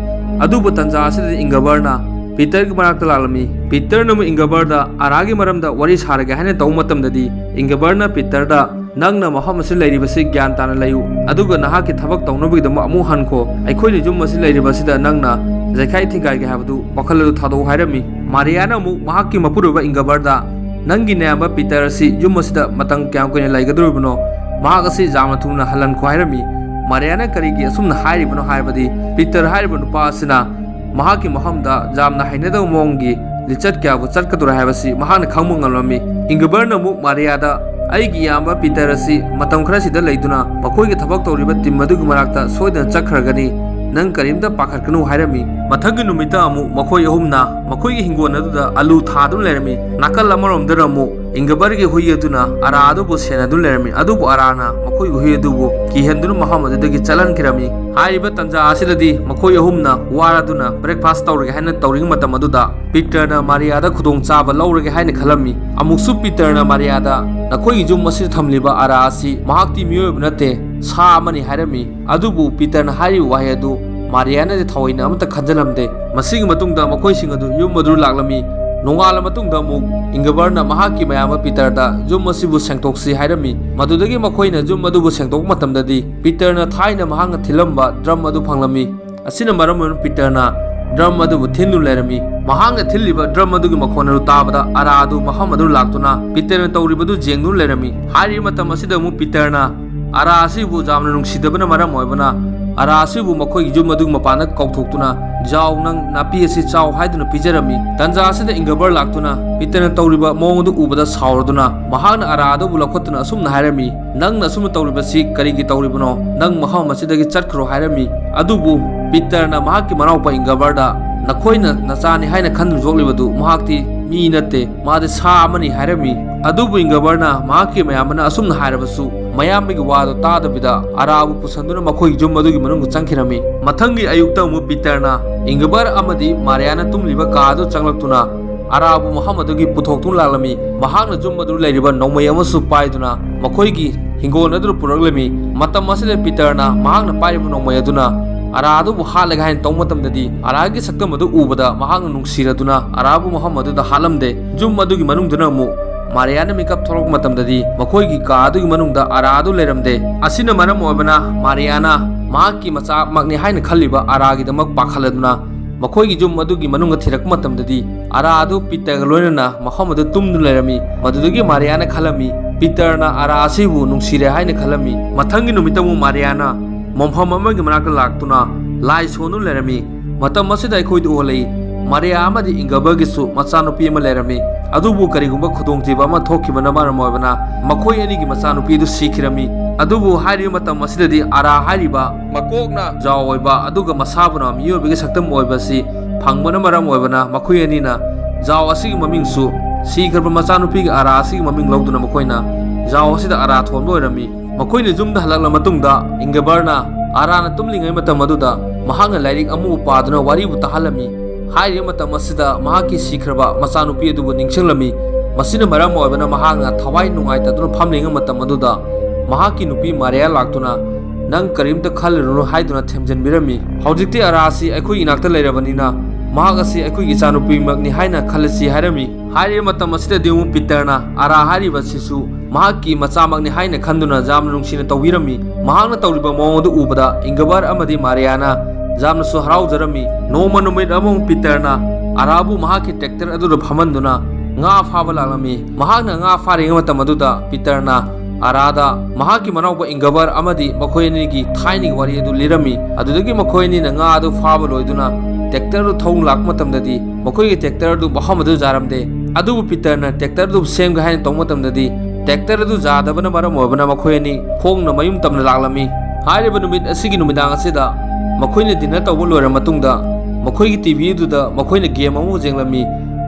ꯑꯗꯨꯕꯨ ꯇꯥꯟꯖꯥ ꯑꯁꯤꯗ ꯏꯪꯒꯕꯔꯅ ꯄꯤꯇꯔꯒꯤ ꯃꯅꯥꯛꯇ ꯂꯥꯛꯂꯝꯃꯤ꯫ ꯄꯤꯇꯔꯅ ꯑꯃꯨꯛ ꯏꯪꯒꯕꯔꯗ ꯑꯔꯥꯒꯤ ꯃꯔꯝꯗ ꯋꯥꯔꯤ ꯁꯥꯔꯒꯦ ꯍꯥꯏꯅ ꯇꯧꯕ ꯃꯇꯝꯗꯗꯤ ꯏꯪꯒꯕꯔꯅ ꯄꯤꯇꯔꯗ, "ꯅꯪꯅ ꯃꯐꯝ ꯑꯁꯤ ꯂꯩꯔꯤꯕꯁꯤ ꯒ꯭ꯌꯥꯟ ꯇꯥꯅ ꯂꯩꯌꯨ, ꯑꯗꯨꯒ ꯅꯍꯥꯛꯀꯤ ꯊꯕꯛ ꯇꯧꯅꯕꯒꯤꯗꯃꯛ ꯑꯃꯨꯛ ꯍꯟꯈꯣ꯫ ꯑꯩꯈꯣꯏꯅ ꯌꯨꯝ ꯑꯁꯤ ꯂꯩꯔꯤꯕꯁꯤꯗ ꯅꯪꯅ ꯖꯩꯈꯥꯏ ꯊꯤꯡꯒꯥꯏꯒꯦ ꯍꯥꯏꯕꯗꯨ ꯋꯥꯈꯜ ꯑꯗꯨ ꯊꯥꯗꯣꯛꯎ" ꯍꯥꯏꯔꯝꯃꯤ꯫ ꯃꯥꯔꯤꯌꯥꯅ ꯑꯃꯨꯛ ꯃꯍꯥꯛꯀꯤ ꯃꯄꯨꯔꯣꯏꯕ ꯏꯪꯒꯕꯔꯗ, "ꯅꯪꯒꯤ ꯅꯌꯥꯝꯕ ꯄꯤꯇꯔ ꯑꯁꯤ ꯌꯨꯝ ꯑꯁꯤꯗ ꯃꯇꯝ ꯀꯌꯥꯝ ꯀꯨꯏꯅ ꯂꯩꯒꯗꯧꯔꯤꯕꯅꯣ? ꯃꯍꯥꯛ ꯑꯁꯤ ꯌꯥꯝꯅ ꯊꯨꯅ ꯍꯜꯍꯟꯈꯣ" ꯍꯥꯏꯔꯝꯃꯤ꯫ ꯃꯥꯔꯤꯌꯥꯅ ꯀꯔꯤꯒꯤ ꯑꯁꯨꯝꯅ ꯍꯥꯏꯔꯤꯕꯅꯣ ꯍꯥꯏꯕꯗꯤ, ꯄꯤꯇꯔ ꯍꯥꯏꯔꯤꯕ ꯅꯨꯄꯥ ꯑꯁꯤꯅ ꯃꯍꯥꯛꯀꯤ ꯃꯐꯝꯗ ꯌꯥꯝꯅ ꯍꯩꯅꯗꯕ ꯃꯑꯣꯡꯒꯤ ꯂꯤꯆꯠ ꯀꯌꯥꯕꯨ ꯆꯠꯀꯗꯧꯔꯦ ꯍꯥꯏꯕꯁꯤ ꯃꯍꯥꯛꯅ ꯈꯪꯕ ꯉꯝꯂꯝꯃꯤ꯫ ꯏꯪꯒꯕꯔꯅ ꯑꯃꯨꯛ ꯃꯥꯔꯤꯌꯥꯗ, "ꯑꯩꯒꯤ ꯏꯌꯥꯝꯕ ꯄꯤꯇꯔ ꯑꯁꯤ ꯃꯇꯝ ꯈꯔꯁꯤꯗ ꯂꯩꯗꯨꯅ ꯃꯈꯣꯏꯒꯤ ꯊꯕꯛ ꯇꯧꯔꯤꯕ ꯇꯤꯝ ꯑꯗꯨꯒꯤ ꯃꯅꯥꯛꯇ ꯁꯣꯏꯗꯅ ꯆꯠꯈ꯭ꯔꯒꯅꯤ꯫ ꯅꯪ ꯀꯔꯤꯝꯇ ꯄꯥꯈꯠꯀꯅꯨ" ꯍꯥꯏꯔꯝꯃꯤ꯫ ꯃꯊꯪꯒꯤ ꯅꯨꯃꯤꯠꯇ ꯑꯃꯨꯛ ꯃꯈꯣꯏ ꯑꯍꯨꯝꯅ ꯃꯈꯣꯏꯒꯤ ꯍꯤꯡꯒꯣꯜ ꯑꯗꯨꯗ ꯑꯂꯨ ꯊꯥꯗꯨꯅ ꯂꯩꯔꯝꯃꯤ꯫ ꯅꯥꯀꯜ ꯑꯃꯔꯣꯝꯗꯅ ꯑꯃꯨꯛ ꯏꯪꯒꯕꯔꯒꯤ ꯍꯨꯏ ꯑꯗꯨꯅ ꯑꯔꯥ ꯑꯗꯨꯕꯨ ꯁꯦꯟꯅꯗꯨꯅ ꯂꯩꯔꯝꯃꯤ, ꯑꯗꯨꯕꯨ ꯑꯔꯥꯅ ꯃꯈꯣꯏꯒꯤ ꯍꯨꯏ ꯑꯗꯨꯕꯨ ꯀꯤꯍꯟꯗꯨꯅ ꯃꯐꯝ ꯑꯗꯨꯗꯒꯤ ꯆꯠꯍꯟꯈꯤꯔꯝꯃꯤ꯫ ꯍꯥꯏꯔꯤꯕ ꯇꯥꯟꯖꯥ ꯑꯁꯤꯗꯗꯤ ꯃꯈꯣꯏ ꯑꯍꯨꯝꯅ ꯋꯥꯔꯗꯨꯅ ꯕ꯭ꯔꯦꯛꯐꯥꯁ ꯇꯧꯔꯒꯦ ꯍꯥꯏꯅ ꯇꯧꯔꯤꯉꯩ ꯃꯇꯝ ꯑꯗꯨꯗ ꯄꯤꯇꯔꯅ ꯃꯥꯔꯤꯌꯥꯗ ꯈꯨꯗꯣꯡꯆꯥꯕ ꯂꯧꯔꯒꯦ ꯍꯥꯏꯅ ꯈꯜꯂꯝꯃꯤ꯫ ꯑꯃꯨꯛꯁꯨ ꯄꯤꯇꯔꯅ ꯃꯥꯔꯤꯌꯥꯗ, "ꯅꯈꯣꯏꯒꯤ ꯌꯨꯝ ꯑꯁꯤꯗ ꯊꯝꯂꯤꯕ ꯑꯔꯥ ꯑꯁꯤ ꯃꯍꯥꯛꯇꯤ ꯃꯤꯑꯣꯏꯕ ꯅꯠꯇꯦ, ꯁꯥ ꯑꯃꯅꯤ" ꯍꯥꯏꯔꯝꯃꯤ꯫ ꯑꯗꯨꯕꯨ ꯄꯤꯇꯔꯅ ꯍꯥꯏꯔꯤꯕ ꯋꯥꯍꯩ ꯑꯗꯨ ꯃꯥꯔꯤꯌꯥꯅꯗꯤ ꯊꯑꯣꯏꯅ ꯑꯃꯠꯇ ꯈꯟꯖꯤꯜꯂꯝꯗꯦ꯫ ꯃꯁꯤꯒꯤ ꯃꯇꯨꯡꯗ ꯃꯈꯣꯏꯁꯤꯡ ꯑꯗꯨ ꯌꯨꯝ ꯑꯗꯨ ꯂꯥꯛꯂꯝꯃꯤ꯫ ꯅꯣꯡꯉꯥꯜꯂ ꯃꯇꯨꯡꯗ ꯑꯃꯨꯛ ꯏꯪꯒꯕꯔꯅ ꯃꯍꯥꯛꯀꯤ ꯃꯌꯥꯝꯕ ꯄꯤꯇꯔꯗ ꯌꯨꯝ ꯑꯁꯤꯕꯨ ꯁꯦꯡꯗꯣꯛꯁꯤ ꯍꯥꯏꯔꯝꯃꯤ꯫ ꯃꯗꯨꯗꯒꯤ ꯃꯈꯣꯏꯅ ꯌꯨꯝ ꯑꯗꯨꯕꯨ ꯁꯦꯡꯗꯣꯛꯄ ꯃꯇꯝꯗꯗꯤ ꯄꯤꯇꯔꯅ ꯊꯥꯏꯅ ꯃꯍꯥꯛꯅ ꯊꯤꯜꯂꯝꯕ ꯗ꯭ꯔꯝ ꯑꯗꯨ ꯐꯪꯂꯝꯃꯤ꯫ ꯑꯁꯤꯅ ꯃꯔꯝ ꯑꯣꯏꯗꯨꯅ ꯄꯤꯇꯔꯅ ꯗ꯭ꯔꯝ ꯑꯗꯨꯕꯨ ꯊꯤꯟꯗꯨꯅ ꯂꯩꯔꯝꯃꯤ꯫ ꯃꯍꯥꯛꯅ ꯊꯤꯜꯂꯤꯕ ꯗ꯭ꯔꯝ ꯑꯗꯨꯒꯤ ꯃꯈꯣꯟ ꯑꯗꯨ ꯇꯥꯕꯗ ꯑꯔꯥ ꯑꯗꯨ ꯃꯐꯝ ꯑꯗꯨ ꯂꯥꯛꯇꯨꯅ ꯄꯤꯇꯔꯅ ꯇꯧꯔꯤꯕꯗꯨ ꯌꯦꯡꯗꯨꯅ ꯂꯩꯔꯝꯃꯤ꯫ ꯍꯥꯏꯔꯤꯕ ꯃꯇꯝ ꯑꯁꯤꯗ ꯑꯃꯨꯛ ꯄꯤꯇꯔꯅ ꯑꯔꯥ ꯑꯁꯤꯕꯨ ꯌꯥꯝꯅ ꯅꯨꯡꯁꯤꯗꯕꯅ ꯃꯔꯝ ꯑꯣꯏꯕꯅ ꯑꯔꯥ ꯑꯁꯤꯕꯨ ꯃꯈꯣꯏꯒꯤ ꯌꯨꯝ ꯑꯗꯨꯒꯤ ꯃꯄꯥꯟꯗ ꯀꯧꯊꯣꯛꯇꯨꯅ, "ꯖꯥꯎ, ꯅꯪ ꯅꯥꯄꯤ ꯑꯁꯤ ꯆꯥꯎ" ꯍꯥꯏꯗꯨꯅ ꯄꯤꯖꯔꯝꯃꯤ꯫ ꯇꯟꯖꯥ ꯑꯁꯤꯗ ꯏꯪꯒꯕꯔ ꯂꯥꯛꯇꯨꯅ ꯄꯤꯇꯔꯅ ꯇꯧꯔꯤꯕ ꯃꯑꯣꯡ ꯑꯗꯨ ꯎꯕꯗ ꯁꯥꯎꯔꯗꯨꯅ ꯃꯍꯥꯛꯅ ꯑꯔꯥ ꯑꯗꯨꯕꯨ ꯂꯧꯈꯠꯇꯨꯅ ꯑꯁꯨꯝꯅ ꯍꯥꯏꯔꯝꯃꯤ, "ꯅꯪꯅ ꯑꯁꯨꯝꯅ ꯇꯧꯔꯤꯕꯁꯤ ꯀꯔꯤꯒꯤ ꯇꯧꯔꯤꯕꯅꯣ? ꯅꯪ ꯃꯐꯝ ꯑꯁꯤꯗꯒꯤ ꯆꯠꯈ꯭ꯔꯣ" ꯍꯥꯏꯔꯝꯃꯤ꯫ ꯑꯗꯨꯕꯨ ꯄꯤꯇꯔꯅ ꯃꯍꯥꯛꯀꯤ ꯃꯅꯥꯎꯄꯥ ꯏꯪꯒꯕꯔꯗ, "ꯅꯈꯣꯏꯅ ꯅꯆꯥꯅꯤ ꯍꯥꯏꯅ ꯈꯟꯗꯨꯅ ꯌꯣꯛꯂꯤꯕꯗꯨ ꯃꯍꯥꯛꯇꯤ ꯃꯤ ꯅꯠꯇꯦ, ꯃꯥꯗꯤ ꯁꯥ ꯑꯃꯅꯤ" ꯍꯥꯏꯔꯝꯃꯤ꯫ ꯑꯗꯨꯕꯨ ꯏꯪꯒꯕꯔꯅ ꯃꯍꯥꯛꯀꯤ ꯃꯌꯥꯝꯕꯅ ꯑꯁꯨꯝꯅ ꯍꯥꯏꯔꯕꯁꯨ ꯃꯌꯥꯝꯕꯒꯤ ꯋꯥꯗꯨ ꯇꯥꯗꯕꯤꯗ ꯑꯔꯥꯕꯨ ꯄꯨꯁꯟꯗꯨꯅ ꯃꯈꯣꯏꯒꯤ ꯌꯨꯝ ꯑꯗꯨꯒꯤ ꯃꯅꯨꯡꯗ ꯆꯪꯈꯤꯔꯝꯃꯤ꯫ ꯃꯊꯪꯒꯤ ꯑꯌꯨꯛꯇ ꯑꯃꯨꯛ ꯄꯤꯇꯔꯅ ꯏꯪꯒꯕꯔ ꯑꯃꯗꯤ ꯃꯥꯔꯤꯌꯥꯅ ꯇꯨꯝꯂꯤꯕ ꯀꯥ ꯑꯗꯨ ꯆꯪꯂꯛꯇꯨꯅ ꯑꯔꯥꯕꯨ ꯃꯐꯝ ꯑꯗꯨꯒꯤ ꯄꯨꯊꯣꯛꯇꯨꯅ ꯂꯥꯛꯂꯝꯃꯤ꯫ ꯃꯍꯥꯛꯅ ꯌꯨꯝ ꯑꯗꯨ ꯂꯩꯔꯤꯕ ꯅꯣꯡꯃꯩ ꯑꯃꯁꯨ ꯄꯥꯏꯗꯨꯅ ꯃꯈꯣꯏꯒꯤ ꯍꯤꯡꯒꯣꯜ ꯑꯗꯨꯗ ꯄꯨꯔꯛꯂꯝꯃꯤ꯫ ꯃꯇꯝ ꯑꯁꯤꯗ ꯄꯤꯇꯔꯅ ꯃꯍꯥꯛꯅ ꯄꯥꯏꯔꯤꯕ ꯅꯣꯡꯃꯩ ꯑꯗꯨꯅ ꯑꯔꯥ ꯑꯗꯨꯕꯨ ꯍꯥꯠꯂꯒꯦ ꯍꯥꯏꯅ ꯇꯧꯕ ꯃꯇꯝꯗꯗꯤ ꯑꯔꯥꯒꯤ ꯁꯛꯇꯝ ꯑꯗꯨ ꯎꯕꯗ ꯃꯍꯥꯛꯅ ꯅꯨꯡꯁꯤꯔꯗꯨꯅ ꯑꯔꯥꯕꯨ ꯃꯐꯝ ꯑꯗꯨꯗ ꯍꯥꯠꯂꯝꯗꯦ꯫ ꯌꯨꯝ ꯑꯗꯨꯒꯤ ꯃꯅꯨꯡꯗꯨꯅ ꯑꯃꯨꯛ ꯃꯥꯔꯤꯌꯥꯅ ꯃꯤꯀꯞ ꯊꯣꯛꯂꯛꯄ ꯃꯇꯝꯗꯗꯤ ꯃꯈꯣꯏꯒꯤ ꯀꯥ ꯑꯗꯨꯒꯤ ꯃꯅꯨꯡꯗ ꯑꯔꯥ ꯑꯗꯨ ꯂꯩꯔꯝꯗꯦ꯫ ꯑꯁꯤꯅ ꯃꯔꯝ ꯑꯣꯏꯕꯅ ꯃꯥꯔꯤꯌꯥꯅ ꯃꯍꯥꯛꯀꯤ ꯃꯆꯥꯃꯛꯅꯤ ꯍꯥꯏꯅ ꯈꯜꯂꯤꯕ ꯑꯔꯥꯒꯤꯗꯃꯛ ꯄꯥꯈꯠꯂꯗꯨꯅ ꯃꯈꯣꯏꯒꯤ ꯌꯨꯝ ꯑꯗꯨꯒꯤ ꯃꯅꯨꯡꯗ ꯊꯤꯔꯛꯄ ꯃꯇꯝꯗꯗꯤ ꯑꯔꯥ ꯑꯗꯨ ꯄꯤꯇꯔꯒ ꯂꯣꯏꯅꯅ ꯃꯐꯝ ꯑꯗꯨ ꯇꯨꯝꯗꯨꯅ ꯂꯩꯔꯝꯃꯤ꯫ ꯃꯗꯨꯗꯒꯤ ꯃꯥꯔꯤꯌꯥꯅ ꯈꯜꯂꯝꯃꯤ, ꯄꯤꯇꯔꯅ ꯑꯔꯥ ꯑꯁꯤꯕꯨ ꯅꯨꯡꯁꯤꯔꯦ ꯍꯥꯏꯅ ꯈꯜꯂꯝꯃꯤ꯫ ꯃꯊꯪꯒꯤ ꯅꯨꯃꯤꯠꯇ ꯑꯃꯨꯛ ꯃꯥꯔꯤꯌꯥꯅ ꯃꯐꯝ ꯑꯃꯒꯤ ꯃꯅꯥꯛꯇ ꯂꯥꯛꯇꯨꯅ ꯂꯥꯏ ꯁꯣꯟꯗꯨꯅ ꯂꯩꯔꯝꯃꯤ꯫ ꯃꯇꯝ ꯑꯁꯤꯗ ꯑꯩꯈꯣꯏꯗ ꯎꯍꯜꯂꯛꯏ, ꯃꯥꯔꯤꯌꯥ ꯑꯃꯗꯤ ꯏꯪꯒꯕꯔꯒꯤꯁꯨ ꯃꯆꯥꯅꯨꯄꯤ ꯑꯃ ꯂꯩꯔꯝꯃꯤ꯫ ꯑꯗꯨꯕꯨ ꯀꯔꯤꯒꯨꯝꯕ ꯈꯨꯗꯣꯡꯊꯤꯕ ꯑꯃ ꯊꯣꯛꯈꯤꯕꯅ ꯃꯔꯝ ꯑꯣꯏꯕꯅ ꯃꯈꯣꯏ ꯑꯅꯤꯒꯤ ꯃꯆꯥꯅꯨꯄꯤ ꯑꯗꯨ ꯁꯤꯈꯤꯔꯝꯃꯤ꯫ ꯑꯗꯨꯕꯨ ꯍꯥꯏꯔꯤꯕ ꯃꯇꯝ ꯑꯁꯤꯗꯗꯤ ꯑꯔꯥ ꯍꯥꯏꯔꯤꯕ ꯃꯀꯣꯛꯅ ꯖꯥꯎ ꯑꯣꯏꯕ ꯑꯗꯨꯒ ꯃꯁꯥꯕꯨꯅ ꯃꯤꯑꯣꯏꯕꯒꯤ ꯁꯛꯇꯝ ꯑꯣꯏꯕ ꯑꯁꯤ ꯐꯪꯕꯅ ꯃꯔꯝ ꯑꯣꯏꯕꯅ ꯃꯈꯣꯏ ꯑꯅꯤꯅ ꯖꯥꯎ ꯑꯁꯤꯒꯤ ꯃꯃꯤꯡꯁꯨ ꯁꯤꯈ꯭ꯔꯕ ꯃꯆꯥꯅꯨꯄꯤꯒꯤ ꯑꯔꯥ ꯑꯁꯤꯒꯤ ꯃꯃꯤꯡ ꯂꯧꯗꯨꯅ ꯃꯈꯣꯏꯅ ꯖꯥꯎ ꯑꯁꯤꯗ ꯑꯔꯥ ꯊꯣꯟꯕ ꯑꯣꯏꯔꯝꯃꯤ꯫ ꯃꯈꯣꯏꯅ ꯌꯨꯝꯗ ꯍꯜꯂꯛꯂꯕ ꯃꯇꯨꯡꯗ ꯏꯪꯒꯕꯔꯅ ꯑꯔꯥꯅ ꯇꯨꯝꯂꯤꯉꯩ ꯃꯇꯝ ꯑꯗꯨꯗ ꯃꯍꯥꯛꯅ ꯂꯥꯏꯔꯤꯛ ꯑꯃꯕꯨ ꯄꯥꯗꯨꯅ ꯋꯥꯔꯤꯕꯨ ꯇꯥꯍꯜꯂꯝꯃꯤ꯫ ꯍꯥꯏꯔꯤꯕ ꯃꯇꯝ ꯑꯁꯤꯗ ꯃꯍꯥꯛꯀꯤ ꯁꯤꯈ꯭ꯔꯕ ꯃꯆꯥꯅꯨꯄꯤ ꯑꯗꯨꯕꯨ ꯅꯤꯡꯁꯤꯡꯂꯝꯃꯤ꯫ ꯃꯁꯤꯅ ꯃꯔꯝ ꯑꯣꯏꯕꯅ ꯃꯍꯥꯛꯅ ꯊꯋꯥꯏ ꯅꯨꯡꯉꯥꯏꯇꯗꯨꯅ ꯐꯝꯂꯤꯉꯩ ꯃꯇꯝ ꯑꯗꯨꯗ ꯃꯍꯥꯛꯀꯤ ꯅꯨꯄꯤ ꯃꯥꯔꯤꯌꯥ ꯂꯥꯛꯇꯨꯅ, "ꯅꯪ ꯀꯔꯤꯝꯇ ꯈꯜꯂꯨꯔꯅꯨ" ꯍꯥꯏꯗꯨꯅ ꯊꯦꯝꯖꯤꯟꯕꯤꯔꯝꯃꯤ꯫ "ꯍꯧꯖꯤꯛꯇꯤ ꯑꯔꯥ ꯑꯁꯤ ꯑꯩꯈꯣꯏꯒꯤ ꯏꯅꯥꯛꯇ ꯂꯩꯔꯕꯅꯤꯅ ꯃꯍꯥꯛ ꯑꯁꯤ ꯑꯩꯈꯣꯏꯒꯤ ꯏꯆꯥꯅꯨꯄꯤꯃꯛꯅꯤ ꯍꯥꯏꯅ ꯈꯜꯂꯁꯤ" ꯍꯥꯏꯔꯝꯃꯤ꯫ ꯍꯥꯏꯔꯤꯕ ꯃꯇꯝ ꯑꯁꯤꯗꯗꯤ ꯑꯃꯨꯛ ꯄꯤꯇꯔꯅ ꯑꯔꯥ ꯍꯥꯏꯔꯤꯕ ꯑꯁꯤꯁꯨ ꯃꯍꯥꯛꯀꯤ ꯃꯆꯥꯃꯛꯅꯤ ꯍꯥꯏꯅ ꯈꯟꯗꯨꯅ ꯌꯥꯝꯅ ꯅꯨꯡꯁꯤꯅ ꯇꯧꯕꯤꯔꯝꯃꯤ꯫ ꯃꯍꯥꯛꯅ ꯇꯧꯔꯤꯕ ꯃꯑꯣꯡ ꯑꯗꯨ ꯎꯕꯗ ꯏꯪꯒꯕꯔ ꯑꯃꯗꯤ ꯃꯥꯔꯤꯌꯥꯅ ꯌꯥꯝꯅꯁꯨ ꯍꯔꯥꯎꯖꯔꯝꯃꯤ꯫ ꯅꯣꯡꯃ ꯅꯨꯃꯤꯠ ꯑꯃꯃꯨꯛ ꯄꯤꯇꯔꯅ ꯑꯔꯥꯕꯨ ꯃꯍꯥꯛꯀꯤ ꯇ꯭ꯔꯦꯛꯇꯔ ꯑꯗꯨꯗ ꯐꯝꯍꯟꯗꯨꯅ ꯉꯥ ꯐꯥꯕ ꯂꯥꯛꯂꯝꯃꯤ꯫ ꯃꯍꯥꯛꯅ ꯉꯥ ꯐꯥꯔꯤꯉꯩ ꯃꯇꯝ ꯑꯗꯨꯗ ꯄꯤꯇꯔꯅ ꯑꯔꯥꯗ ꯃꯍꯥꯛꯀꯤ ꯃꯅꯥꯎꯄꯥ ꯏꯪꯒꯕꯔ ꯑꯃꯗꯤ ꯃꯈꯣꯏ ꯑꯅꯤꯒꯤ ꯊꯥꯏꯅꯒꯤ ꯋꯥꯔꯤ ꯑꯗꯨ ꯂꯤꯔꯝꯃꯤ꯫ ꯑꯗꯨꯗꯒꯤ ꯃꯈꯣꯏ ꯑꯅꯤꯅ ꯉꯥ ꯑꯗꯨ ꯐꯥꯕ ꯂꯣꯏꯗꯨꯅ ꯇ꯭ꯔꯦꯛꯇꯔ ꯑꯗꯨ ꯊꯧ ꯂꯥꯛꯄ ꯃꯇꯝꯗꯗꯤ ꯃꯈꯣꯏꯒꯤ ꯇ꯭ꯔꯦꯛꯇꯔ ꯑꯗꯨ ꯃꯐꯝ ꯑꯗꯨ ꯌꯥꯔꯝꯗꯦ꯫ ꯑꯗꯨꯕꯨ ꯄꯤꯇꯔꯅ ꯇ꯭ꯔꯦꯛꯇꯔ ꯑꯗꯨ ꯁꯦꯝꯒꯦ ꯍꯥꯏꯅ ꯇꯧꯕ ꯃꯇꯝꯗꯗꯤ ꯇ꯭ꯔꯦꯛꯇꯔ ꯑꯗꯨ ꯌꯥꯗꯕꯅ ꯃꯔꯝ ꯑꯣꯏꯕꯅ ꯃꯈꯣꯏ ꯑꯅꯤ ꯈꯣꯡꯅ ꯃꯌꯨꯝ ꯇꯝꯅ ꯂꯥꯛꯂꯝꯃꯤ꯫ ꯍꯥꯏꯔꯤꯕ ꯅꯨꯃꯤꯠ ꯑꯁꯤꯒꯤ ꯅꯨꯃꯤꯗꯥꯡ ꯑꯁꯤꯗ ꯃꯈꯣꯏꯅ ꯗꯤꯟꯅꯔ ꯇꯧꯕ ꯂꯣꯏꯔꯕ ꯃꯇꯨꯡꯗ ꯃꯈꯣꯏꯒꯤ ꯇꯤ ꯚꯤ ꯑꯗꯨꯗ ꯃꯈꯣꯏꯅ ꯒꯦꯝ ꯑꯃꯕꯨ ꯌꯦꯡꯂꯝꯃꯤ꯫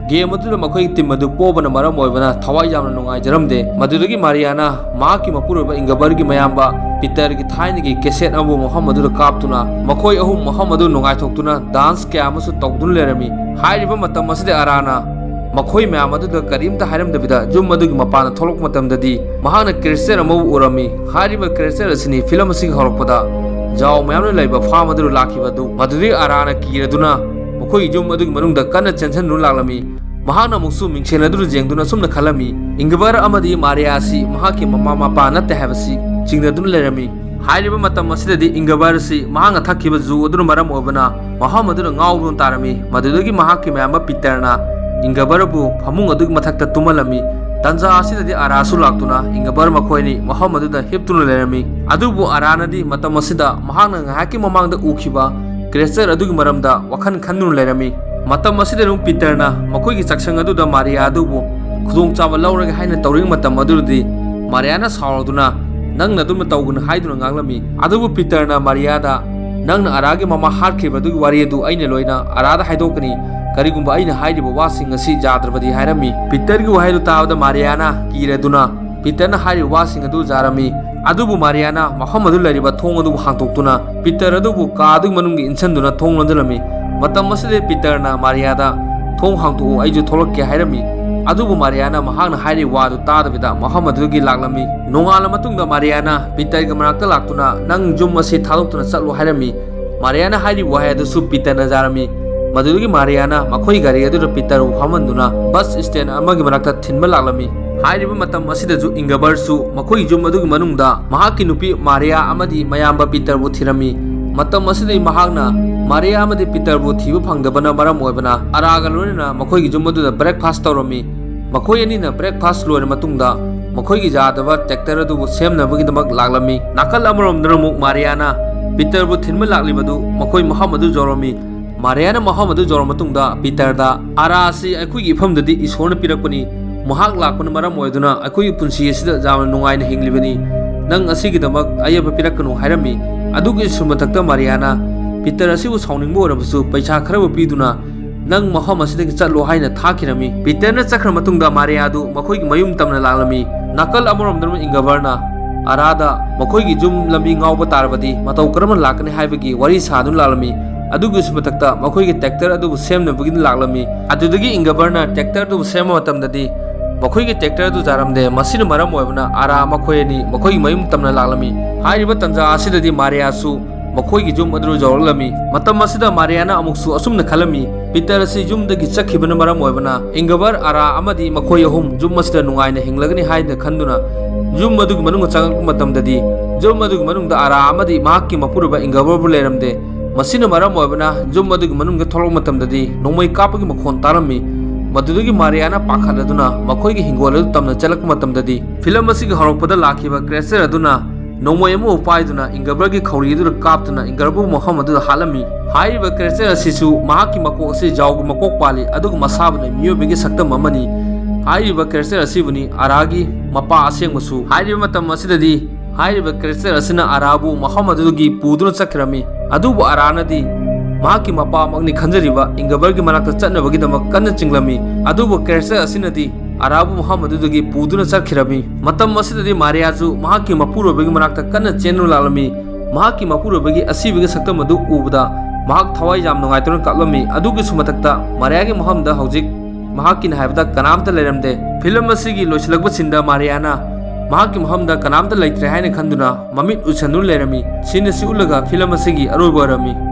ꯒꯦꯝ ꯑꯗꯨꯗ ꯃꯈꯣꯏꯒꯤ ꯇꯤꯝ ꯑꯗꯨ ꯄꯣꯕꯅ ꯃꯔꯝ ꯑꯣꯏꯕꯅ ꯊꯋꯥꯏ ꯌꯥꯝꯅ ꯅꯨꯡꯉꯥꯏꯖꯔꯝꯗꯦ꯫ ꯃꯗꯨꯗꯒꯤ ꯃꯥꯔꯤꯌꯥꯅ ꯃꯍꯥꯛꯀꯤ ꯃꯄꯨꯔꯣꯏꯕ ꯏꯪꯒꯕꯔꯒꯤ ꯃꯌꯥꯝꯕ ꯄꯤꯇꯔꯒꯤ ꯊꯥꯏꯅꯒꯤ ꯀꯦꯁꯦꯠ ꯑꯃꯕꯨ ꯃꯐꯝ ꯑꯗꯨꯗ ꯀꯥꯞꯇꯨꯅ ꯃꯈꯣꯏ ꯑꯍꯨꯝ ꯃꯐꯝ ꯑꯗꯨ ꯅꯨꯡꯉꯥꯏꯊꯣꯛꯇꯨꯅ ꯗꯥꯟꯁ ꯀꯌꯥ ꯑꯃꯁꯨ ꯇꯧꯗꯨꯅ ꯂꯩꯔꯝꯃꯤ꯫ ꯍꯥꯏꯔꯤꯕ ꯃꯇꯝ ꯑꯁꯤꯗ ꯑꯔꯥꯅ ꯃꯈꯣꯏ ꯃꯌꯥꯝ ꯑꯗꯨꯗ ꯀꯔꯤꯝꯇ ꯍꯥꯏꯔꯝꯗꯕꯤꯗ ꯌꯨꯝ ꯑꯗꯨꯒꯤ ꯃꯄꯥꯟꯗ ꯊꯣꯛꯂꯛꯄ ꯃꯇꯝꯗꯗꯤ ꯃꯍꯥꯛꯅ ꯀ꯭ꯔꯦꯆꯔ ꯑꯃꯕꯨ ꯎꯔꯝꯃꯤ꯫ ꯍꯥꯏꯔꯤꯕ ꯀ꯭ꯔꯦꯆꯔ ꯑꯁꯤꯅꯤ ꯐꯤꯂꯝ ꯑꯁꯤꯒꯤ ꯍꯧꯔꯛꯄꯗ ꯖꯥꯎ ꯃꯌꯥꯝꯅ ꯂꯩꯕ ꯐꯥꯔꯝ ꯑꯗꯨꯗ ꯂꯥꯛꯈꯤꯕ ꯑꯗꯨ꯫ ꯃꯗꯨꯗꯒꯤ ꯑꯔꯥꯅ ꯀꯤꯔꯗꯨꯅ ꯃꯈꯣꯏꯒꯤ ꯌꯨꯝ ꯑꯗꯨꯒꯤ ꯃꯅꯨꯡꯗ ꯀꯟꯅ ꯆꯦꯟꯁꯤꯟꯗꯨꯅ ꯂꯥꯛꯂꯝꯃꯤ꯫ ꯃꯍꯥꯛꯅ ꯑꯃꯨꯛꯁꯨ ꯃꯤꯡꯁꯦꯜ ꯑꯗꯨꯗ ꯌꯦꯡꯗꯨꯅ ꯑꯁꯨꯝꯅ ꯈꯜꯂꯝꯃꯤ, ꯏꯪꯒꯕꯔ ꯑꯃꯗꯤ ꯃꯥꯔꯤꯌꯥ ꯑꯁꯤ ꯃꯍꯥꯛꯀꯤ ꯃꯃꯥ ꯃꯄꯥ ꯅꯠꯇꯦ ꯍꯥꯏꯕꯁꯤ ꯆꯤꯡꯅꯗꯨꯅ ꯂꯩꯔꯝꯃꯤ꯫ ꯍꯥꯏꯔꯤꯕ ꯃꯇꯝ ꯑꯁꯤꯗꯗꯤ ꯏꯪꯒꯕꯔ ꯑꯁꯤ ꯃꯍꯥꯛꯅ ꯊꯛꯈꯤꯕ ꯖꯨ ꯑꯗꯨꯅ ꯃꯔꯝ ꯑꯣꯏꯕꯅ ꯃꯐꯝ ꯑꯗꯨꯗ ꯉꯥꯎꯗꯨꯅ ꯇꯥꯔꯝꯃꯤ꯫ ꯃꯗꯨꯗꯒꯤ ꯃꯍꯥꯛꯀꯤ ꯃꯌꯥꯝꯕ ꯄꯤꯇꯔꯅ ꯏꯪꯒꯕꯔꯕꯨ ꯐꯃꯨꯡ ꯑꯗꯨꯒꯤ ꯃꯊꯛꯇ ꯇꯨꯝꯍꯜꯂꯝꯃꯤ꯫ ꯇꯟꯖꯥ ꯑꯁꯤꯗꯗꯤ ꯑꯔꯥꯁꯨ ꯂꯥꯛꯇꯨꯅ ꯏꯪꯒꯕꯔ ꯃꯈꯣꯏ ꯑꯅꯤ ꯃꯐꯝ ꯑꯗꯨꯗ ꯍꯤꯞꯇꯨꯅ ꯂꯩꯔꯝꯃꯤ꯫ ꯑꯗꯨꯕꯨ ꯑꯔꯥꯅꯗꯤ ꯃꯇꯝ ꯑꯁꯤꯗ ꯃꯍꯥꯛꯅ ꯉꯥꯏꯍꯥꯛꯀꯤ ꯃꯃꯥꯡꯗ ꯎꯈꯤꯕ ꯀ꯭ꯔꯦꯆꯔ ꯑꯗꯨꯒꯤ ꯃꯔꯝꯗ ꯋꯥꯈꯜ ꯈꯟꯗꯨꯅ ꯂꯩꯔꯝꯃꯤ꯫ ꯃꯇꯝ ꯑꯁꯤꯗ ꯑꯗꯨꯝ ꯄꯤꯇꯔꯅ ꯃꯈꯣꯏꯒꯤ ꯆꯥꯛꯁꯪ ꯑꯗꯨꯗ ꯃꯥꯔꯤꯌꯥ ꯑꯗꯨꯕꯨ ꯈꯨꯗꯣꯡꯆꯥꯕ ꯂꯧꯔꯒꯦ ꯍꯥꯏꯅ ꯇꯧꯔꯤꯉꯩ ꯃꯇꯝ ꯑꯗꯨꯗꯗꯤ ꯃꯥꯔꯤꯌꯥꯅ ꯁꯥꯎꯔꯗꯨꯅ, "ꯅꯪꯅ ꯑꯗꯨꯝꯅ ꯇꯧꯒꯅꯨ" ꯍꯥꯏꯗꯨꯅ ꯉꯥꯡꯂꯝꯃꯤ꯫ ꯑꯗꯨꯕꯨ ꯄꯤꯇꯔꯅ ꯃꯥꯔꯤꯌꯥꯗ, "ꯅꯪꯅ ꯑꯔꯥꯒꯤ ꯃꯃꯥ ꯍꯥꯠꯈ꯭ꯔꯤꯕ ꯑꯗꯨꯒꯤ ꯋꯥꯔꯤ ꯑꯗꯨ ꯑꯩꯅ ꯂꯣꯏꯅ ꯑꯔꯥꯗ ꯍꯥꯏꯗꯣꯛꯀꯅꯤ, ꯀꯔꯤꯒꯨꯝꯕ ꯑꯩꯅ ꯍꯥꯏꯔꯤꯕ ꯋꯥꯁꯤꯡ ꯑꯁꯤ ꯌꯥꯗ꯭ꯔꯕꯗꯤ" ꯍꯥꯏꯔꯝꯃꯤ꯫ ꯄꯤꯇꯔꯒꯤ ꯋꯥꯍꯩꯗꯨ ꯇꯥꯕꯗ ꯃꯥꯔꯤꯌꯥꯅ ꯀꯤꯔꯗꯨꯅ ꯄꯤꯇꯔꯅ ꯍꯥꯏꯔꯤꯕ ꯋꯥꯁꯤꯡ ꯑꯗꯨ ꯌꯥꯔꯝꯃꯤ꯫ ꯑꯗꯨꯕꯨ ꯃꯥꯔꯤꯌꯥꯅ ꯃꯐꯝ ꯑꯗꯨ ꯂꯩꯔꯤꯕ ꯊꯣꯡ ꯑꯗꯨꯕꯨ ꯍꯥꯡꯗꯣꯛꯇꯨꯅ ꯄꯤꯇꯔ ꯑꯗꯨꯕꯨ ꯀꯥ ꯑꯗꯨꯒꯤ ꯃꯅꯨꯡꯗ ꯏꯟꯁꯤꯟꯗꯨꯅ ꯊꯣꯡ ꯂꯣꯟꯁꯤꯜꯂꯝꯃꯤ꯫ ꯃꯇꯝ ꯑꯁꯤꯗ ꯄꯤꯇꯔꯅ ꯃꯥꯔꯤꯌꯥꯗ, "ꯊꯣꯡ ꯍꯥꯡꯗꯣꯛꯎ, ꯑꯩꯁꯨ ꯊꯣꯛꯂꯛꯀꯦ" ꯍꯥꯏꯔꯝꯃꯤ꯫ ꯑꯗꯨꯕꯨ ꯃꯥꯔꯤꯌꯥꯅ ꯃꯍꯥꯛꯅ ꯍꯥꯏꯔꯤꯕ ꯋꯥꯗꯨ ꯇꯥꯗꯕꯤꯗ ꯃꯐꯝ ꯑꯗꯨꯗꯒꯤ ꯂꯥꯛꯂꯝꯃꯤ꯫ ꯅꯣꯡꯉꯥꯜꯂ ꯃꯇꯨꯡꯗ ꯃꯥꯔꯤꯌꯥꯅ ꯄꯤꯇꯔꯒꯤ ꯃꯅꯥꯛꯇ ꯂꯥꯛꯇꯨꯅ, "ꯅꯪ ꯌꯨꯝ ꯑꯁꯤ ꯊꯥꯗꯣꯛꯇꯨꯅ ꯆꯠꯂꯨ" ꯍꯥꯏꯔꯝꯃꯤ꯫ ꯃꯥꯔꯤꯌꯥꯅ ꯍꯥꯏꯔꯤꯕ ꯋꯥꯍꯩ ꯑꯗꯨꯁꯨ ꯄꯤꯇꯔꯅ ꯌꯥꯔꯝꯃꯤ꯫ ꯃꯗꯨꯗꯒꯤ ꯃꯥꯔꯤꯌꯥꯅ ꯃꯈꯣꯏ ꯒꯥꯔꯤ ꯑꯗꯨꯗ ꯄꯤꯇꯔꯕꯨ ꯐꯝꯍꯟꯗꯨꯅ ꯕꯁ ꯁ꯭ꯇꯦꯟ ꯑꯃꯒꯤ ꯃꯅꯥꯛꯇ ꯊꯤꯟꯕ ꯂꯥꯛꯂꯝꯃꯤ꯫ ꯍꯥꯏꯔꯤꯕ ꯃꯇꯝ ꯑꯁꯤꯗꯁꯨ ꯏꯪꯒꯕꯔꯁꯨ ꯃꯈꯣꯏꯒꯤ ꯌꯨꯝ ꯑꯗꯨꯒꯤ ꯃꯅꯨꯡꯗ ꯃꯍꯥꯛꯀꯤ ꯅꯨꯄꯤ ꯃꯥꯔꯤꯌꯥ ꯑꯃꯗꯤ ꯃꯌꯥꯝꯕ ꯄꯤꯇꯔꯕꯨ ꯊꯤꯔꯝꯃꯤ꯫ ꯃꯇꯝ ꯑꯁꯤꯗ ꯃꯍꯥꯛꯅ ꯃꯥꯔꯤꯌꯥ ꯑꯃꯗꯤ ꯄꯤꯇꯔꯕꯨ ꯊꯤꯕ ꯐꯪꯗꯕꯅ ꯃꯔꯝ ꯑꯣꯏꯕꯅ ꯑꯔꯥꯒ ꯂꯣꯏꯅꯅ ꯃꯈꯣꯏꯒꯤ ꯌꯨꯝ ꯑꯗꯨꯗ breakfast ꯇꯧꯔꯝꯃꯤ꯫ ꯃꯈꯣꯏ ꯑꯅꯤꯅ breakfast ꯂꯣꯏꯔ ꯃꯇꯨꯡꯗ ꯃꯈꯣꯏꯒꯤ ꯌꯥꯗꯕ tractor ꯑꯗꯨꯕꯨ ꯁꯦꯝꯅꯕꯒꯤꯗꯃꯛ ꯂꯥꯛꯂꯝꯃꯤ꯫ ꯅꯥꯀꯜ ꯑꯃꯔꯣꯝꯗꯅ ꯑꯃꯨꯛ ꯃꯥꯔꯤꯌꯥꯅ ꯄꯤꯇꯔꯕꯨ ꯊꯤꯟꯕ ꯂꯥꯛꯂꯤꯕꯗꯨ ꯃꯈꯣꯏ ꯃꯐꯝ ꯑꯗꯨ ꯌꯧꯔꯝꯃꯤ꯫ ꯃꯥꯔꯤꯌꯥꯅ ꯃꯐꯝ ꯑꯗꯨ ꯌꯧꯔ ꯃꯇꯨꯡꯗ ꯄꯤꯇꯔꯗ, "ꯑꯔꯥ ꯑꯁꯤ ꯑꯩꯈꯣꯏꯒꯤ ꯏꯐꯝꯗꯗꯤ ꯏꯁꯣꯔꯅ ꯄꯤꯔꯛꯄꯅꯤ꯫ ꯃꯍꯥꯛ ꯂꯥꯛꯄꯅ ꯃꯔꯝ ꯑꯣꯏꯗꯨꯅ ꯑꯩꯈꯣꯏꯒꯤ ꯄꯨꯟꯁꯤ ꯑꯁꯤꯗ ꯌꯥꯝꯅ ꯅꯨꯡꯉꯥꯏꯅ ꯍꯤꯡꯂꯤꯕꯅꯤ꯫ ꯅꯪ ꯑꯁꯤꯒꯤꯗꯃꯛ ꯑꯌꯦꯠꯄ ꯄꯤꯔꯛꯀꯅꯨ" ꯍꯥꯏꯔꯝꯃꯤ꯫ ꯑꯗꯨꯒꯤꯁꯨ ꯃꯊꯛꯇ ꯃꯥꯔꯤꯌꯥꯅ ꯄꯤꯇꯔ ꯑꯁꯤꯕꯨ ꯁꯥꯎꯅꯤꯡꯕ ꯑꯣꯏꯔꯕꯁꯨ ꯄꯩꯁꯥ ꯈꯔꯕꯨ ꯄꯤꯗꯨꯅ "ꯅꯪ ꯃꯐꯝ ꯑꯁꯤꯗꯒꯤ ꯆꯠꯂꯣ" ꯍꯥꯏꯅ ꯊꯥꯈꯤꯔꯝꯃꯤ꯫ ꯄꯤꯇꯔꯅ ꯆꯠꯈ꯭ꯔ ꯃꯇꯨꯡꯗ ꯃꯥꯔꯤꯌꯥꯗꯨ ꯃꯈꯣꯏꯒꯤ ꯃꯌꯨꯝ ꯇꯝꯅ ꯂꯥꯛꯂꯝꯃꯤ꯫ ꯅꯥꯀꯜ ꯑꯃꯔꯣꯝꯗꯅ ꯏꯪꯒꯕꯔꯅ ꯑꯔꯥꯗ ꯃꯈꯣꯏꯒꯤ ꯌꯨꯝ ꯂꯝꯕꯤ ꯉꯥꯎꯕ ꯇꯥꯔꯕꯗꯤ ꯃꯇꯧ ꯀꯔꯝꯅ ꯂꯥꯛꯀꯅꯤ ꯍꯥꯏꯕꯒꯤ ꯋꯥꯔꯤ ꯁꯥꯗꯨꯅ ꯂꯥꯛꯂꯝꯃꯤ꯫ ꯑꯗꯨꯒꯤꯁꯨ ꯃꯊꯛꯇ ꯃꯈꯣꯏꯒꯤ tractor ꯑꯗꯨꯕꯨ ꯁꯦꯝꯅꯕꯒꯤꯗ ꯂꯥꯛꯂꯝꯃꯤ꯫ ꯑꯗꯨꯗꯒꯤ ꯏꯪꯒꯕꯔꯅ tractor ꯑꯗꯨꯕꯨ ꯁꯦꯝꯕ ꯃꯇꯝꯗꯗꯤ ꯃꯈꯣꯏꯒꯤ tractor ꯑꯗꯨ ꯌꯥꯔꯝꯗꯦ꯫ ꯃꯁꯤꯅ ꯃꯔꯝ ꯑꯣꯏꯕꯅ ꯑꯔꯥ ꯃꯈꯣꯏ ꯑꯅꯤ ꯃꯈꯣꯏꯒꯤ ꯃꯌꯨꯝ ꯇꯝꯅ ꯂꯥꯛꯂꯝꯃꯤ꯫ ꯍꯥꯏꯔꯤꯕ ꯇꯟꯖꯥ ꯑꯁꯤꯗꯗꯤ ꯃꯥꯔꯤꯌꯥꯁꯨ ꯃꯈꯣꯏꯒꯤ ꯌꯨꯝ ꯑꯗꯨ ꯌꯧꯔꯛꯂꯝꯃꯤ꯫ ꯃꯇꯝ ꯑꯁꯤꯗ ꯃꯥꯔꯤꯌꯥꯅ ꯑꯃꯨꯛꯁꯨ ꯑꯁꯨꯝꯅ ꯈꯜꯂꯝꯃꯤ, "ꯄꯤꯇꯔ ꯑꯁꯤ ꯌꯨꯝꯗꯒꯤ ꯆꯠꯈꯤꯕꯅ ꯃꯔꯝ ꯑꯣꯏꯕꯅ ꯏꯪꯒꯕꯔ, ꯑꯔꯥ ꯑꯃꯗꯤ ꯃꯈꯣꯏ ꯑꯍꯨꯝ ꯌꯨꯝ ꯑꯁꯤꯗ ꯅꯨꯡꯉꯥꯏꯅ ꯍꯤꯡꯂꯒꯅꯤ" ꯍꯥꯏꯅ ꯈꯟꯗꯨꯅ ꯌꯨꯝ ꯑꯗꯨꯒꯤ ꯃꯅꯨꯡꯗ ꯆꯪꯂꯛꯄ ꯃꯇꯝꯗꯗꯤ ꯌꯨꯝ ꯑꯗꯨꯒꯤ ꯃꯅꯨꯡꯗ ꯑꯔꯥ ꯑꯃꯗꯤ ꯃꯍꯥꯛꯀꯤ ꯃꯄꯨꯔꯣꯏꯕ ꯏꯪꯒꯕꯔꯕꯨ ꯂꯩꯔꯝꯗꯦ꯫ ꯃꯁꯤꯅ ꯃꯔꯝ ꯑꯣꯏꯕꯅ ꯌꯨꯝ ꯑꯗꯨꯒꯤ ꯃꯅꯨꯡꯗ ꯊꯣꯛꯂꯛꯄ ꯃꯇꯝꯗꯗꯤ ꯅꯣꯡꯃꯩ ꯀꯥꯞꯄꯒꯤ ꯃꯈꯣꯟ ꯇꯥꯔꯝꯃꯤ꯫ ꯃꯗꯨꯗꯒꯤ ꯃꯥꯔꯤꯌꯥꯅ ꯄꯥꯈꯠꯂꯗꯨꯅ ꯃꯈꯣꯏꯒꯤ ꯍꯤꯡꯒꯣꯜ ꯑꯗꯨ ꯇꯝꯅ ꯆꯠꯂꯛꯄ ꯃꯇꯝꯗꯗꯤ ꯐꯤꯂꯝ ꯑꯁꯤꯒꯤ ꯍꯧꯔꯛꯄꯗ ꯂꯥꯛꯈꯤꯕ creature ꯑꯗꯨꯅ ꯅꯣꯡꯃꯩ ꯑꯃꯕꯨ ꯄꯥꯏꯗꯨꯅ ꯏꯪꯒꯕꯔꯒꯤ ꯈꯧꯔꯤ ꯑꯗꯨꯗ ꯀꯥꯞꯇꯨꯅ ꯏꯪꯒꯕꯔꯕꯨ ꯃꯐꯝ ꯑꯗꯨꯗ ꯍꯥꯠꯂꯝꯃꯤ꯫ ꯍꯥꯏꯔꯤꯕ creature ꯑꯁꯤꯁꯨ ꯃꯍꯥꯛꯀꯤ ꯃꯀꯣꯛ ꯑꯁꯤ ꯌꯥꯎꯒꯤ ꯃꯀꯣꯛ ꯄꯥꯜꯂꯤ, ꯑꯗꯨꯒ ꯃꯁꯥꯕꯨꯅ ꯃꯤꯑꯣꯏꯕꯒꯤ ꯁꯛꯇꯝ ꯑꯃꯅꯤ꯫ ꯍꯥꯏꯔꯤꯕ creature ꯑꯁꯤꯕꯨꯅꯤ ꯑꯔꯥꯒꯤ ꯃꯄꯥ ꯑꯁꯦꯡꯕꯁꯨ꯫ ꯍꯥꯏꯔꯤꯕ ꯃꯇꯝ ꯑꯁꯤꯗꯗꯤ ꯍꯥꯏꯔꯤꯕ creature ꯑꯁꯤꯅ ꯑꯔꯥꯕꯨ ꯃꯐꯝ ꯑꯗꯨꯗꯒꯤ ꯄꯨꯗꯨꯅ ꯆꯠꯈꯤꯔꯝꯃꯤ꯫ ꯑꯗꯨꯕꯨ ꯑꯔꯥꯅꯗꯤ ꯃꯍꯥꯛꯀꯤ ꯃꯄꯥꯃꯛꯅꯤ ꯈꯟꯖꯔꯤꯕ ꯏꯪꯒꯕꯔꯒꯤ ꯃꯅꯥꯛꯇ ꯆꯠꯅꯕꯒꯤꯗꯃꯛ ꯀꯟꯅ ꯆꯤꯡꯂꯝꯃꯤ꯫ ꯑꯗꯨꯕꯨ creature ꯑꯁꯤꯅꯗꯤ ꯑꯔꯥꯕꯨ ꯃꯐꯝ ꯑꯗꯨꯗꯒꯤ ꯄꯨꯗꯨꯅ ꯆꯠꯈꯤꯔꯝꯃꯤ꯫ ꯃꯇꯝ ꯑꯁꯤꯗꯗꯤ ꯃꯥꯔꯤꯌꯥꯁꯨ ꯃꯍꯥꯛꯀꯤ ꯃꯄꯨꯔꯣꯏꯕꯒꯤ ꯃꯅꯥꯛꯇ ꯀꯟꯅ ꯆꯦꯟꯗꯨꯅ ꯂꯥꯛꯂꯝꯃꯤ꯫ ꯃꯍꯥꯛꯀꯤ ꯃꯄꯨꯔꯣꯏꯕꯒꯤ ꯑꯁꯤꯕꯒꯤ ꯁꯛꯇꯝ ꯑꯗꯨ ꯎꯕꯗ ꯃꯍꯥꯛ ꯊꯋꯥꯏ ꯌꯥꯝ ꯅꯨꯡꯉꯥꯏꯇꯨꯅ ꯀꯞꯂꯝꯃꯤ꯫ ꯑꯗꯨꯒꯤꯁꯨ ꯃꯊꯛꯇ ꯃꯥꯔꯤꯌꯥꯒꯤ ꯃꯐꯝꯗ ꯍꯧꯖꯤꯛ ꯃꯍꯥꯛꯀꯤꯅ ꯍꯥꯏꯕꯗ ꯀꯅꯥꯝꯇ ꯂꯩꯔꯝꯗꯦ꯫ ꯐꯤꯂꯝ ꯑꯁꯤꯒꯤ ꯂꯣꯏꯁꯤꯜꯂꯛꯄ ꯁꯤꯟꯗ ꯃꯥꯔꯤꯌꯥꯅ ꯃꯍꯥꯛꯀꯤ ꯃꯐꯝꯗ ꯀꯅꯥꯝꯇ ꯂꯩꯇ꯭ꯔꯦ ꯍꯥꯏꯅ ꯈꯟꯗꯨꯅ ꯃꯃꯤꯠ ꯎꯏꯁꯟꯗꯨꯅ ꯂꯩꯔꯝꯃꯤ꯫ ꯁꯤꯟ ꯑꯁꯤ ꯎꯠꯂꯒ ꯐꯤꯂꯝ ꯑꯁꯤꯒꯤ ꯑꯔꯣꯏꯕ ꯑꯣꯏꯔꯝꯃꯤ꯫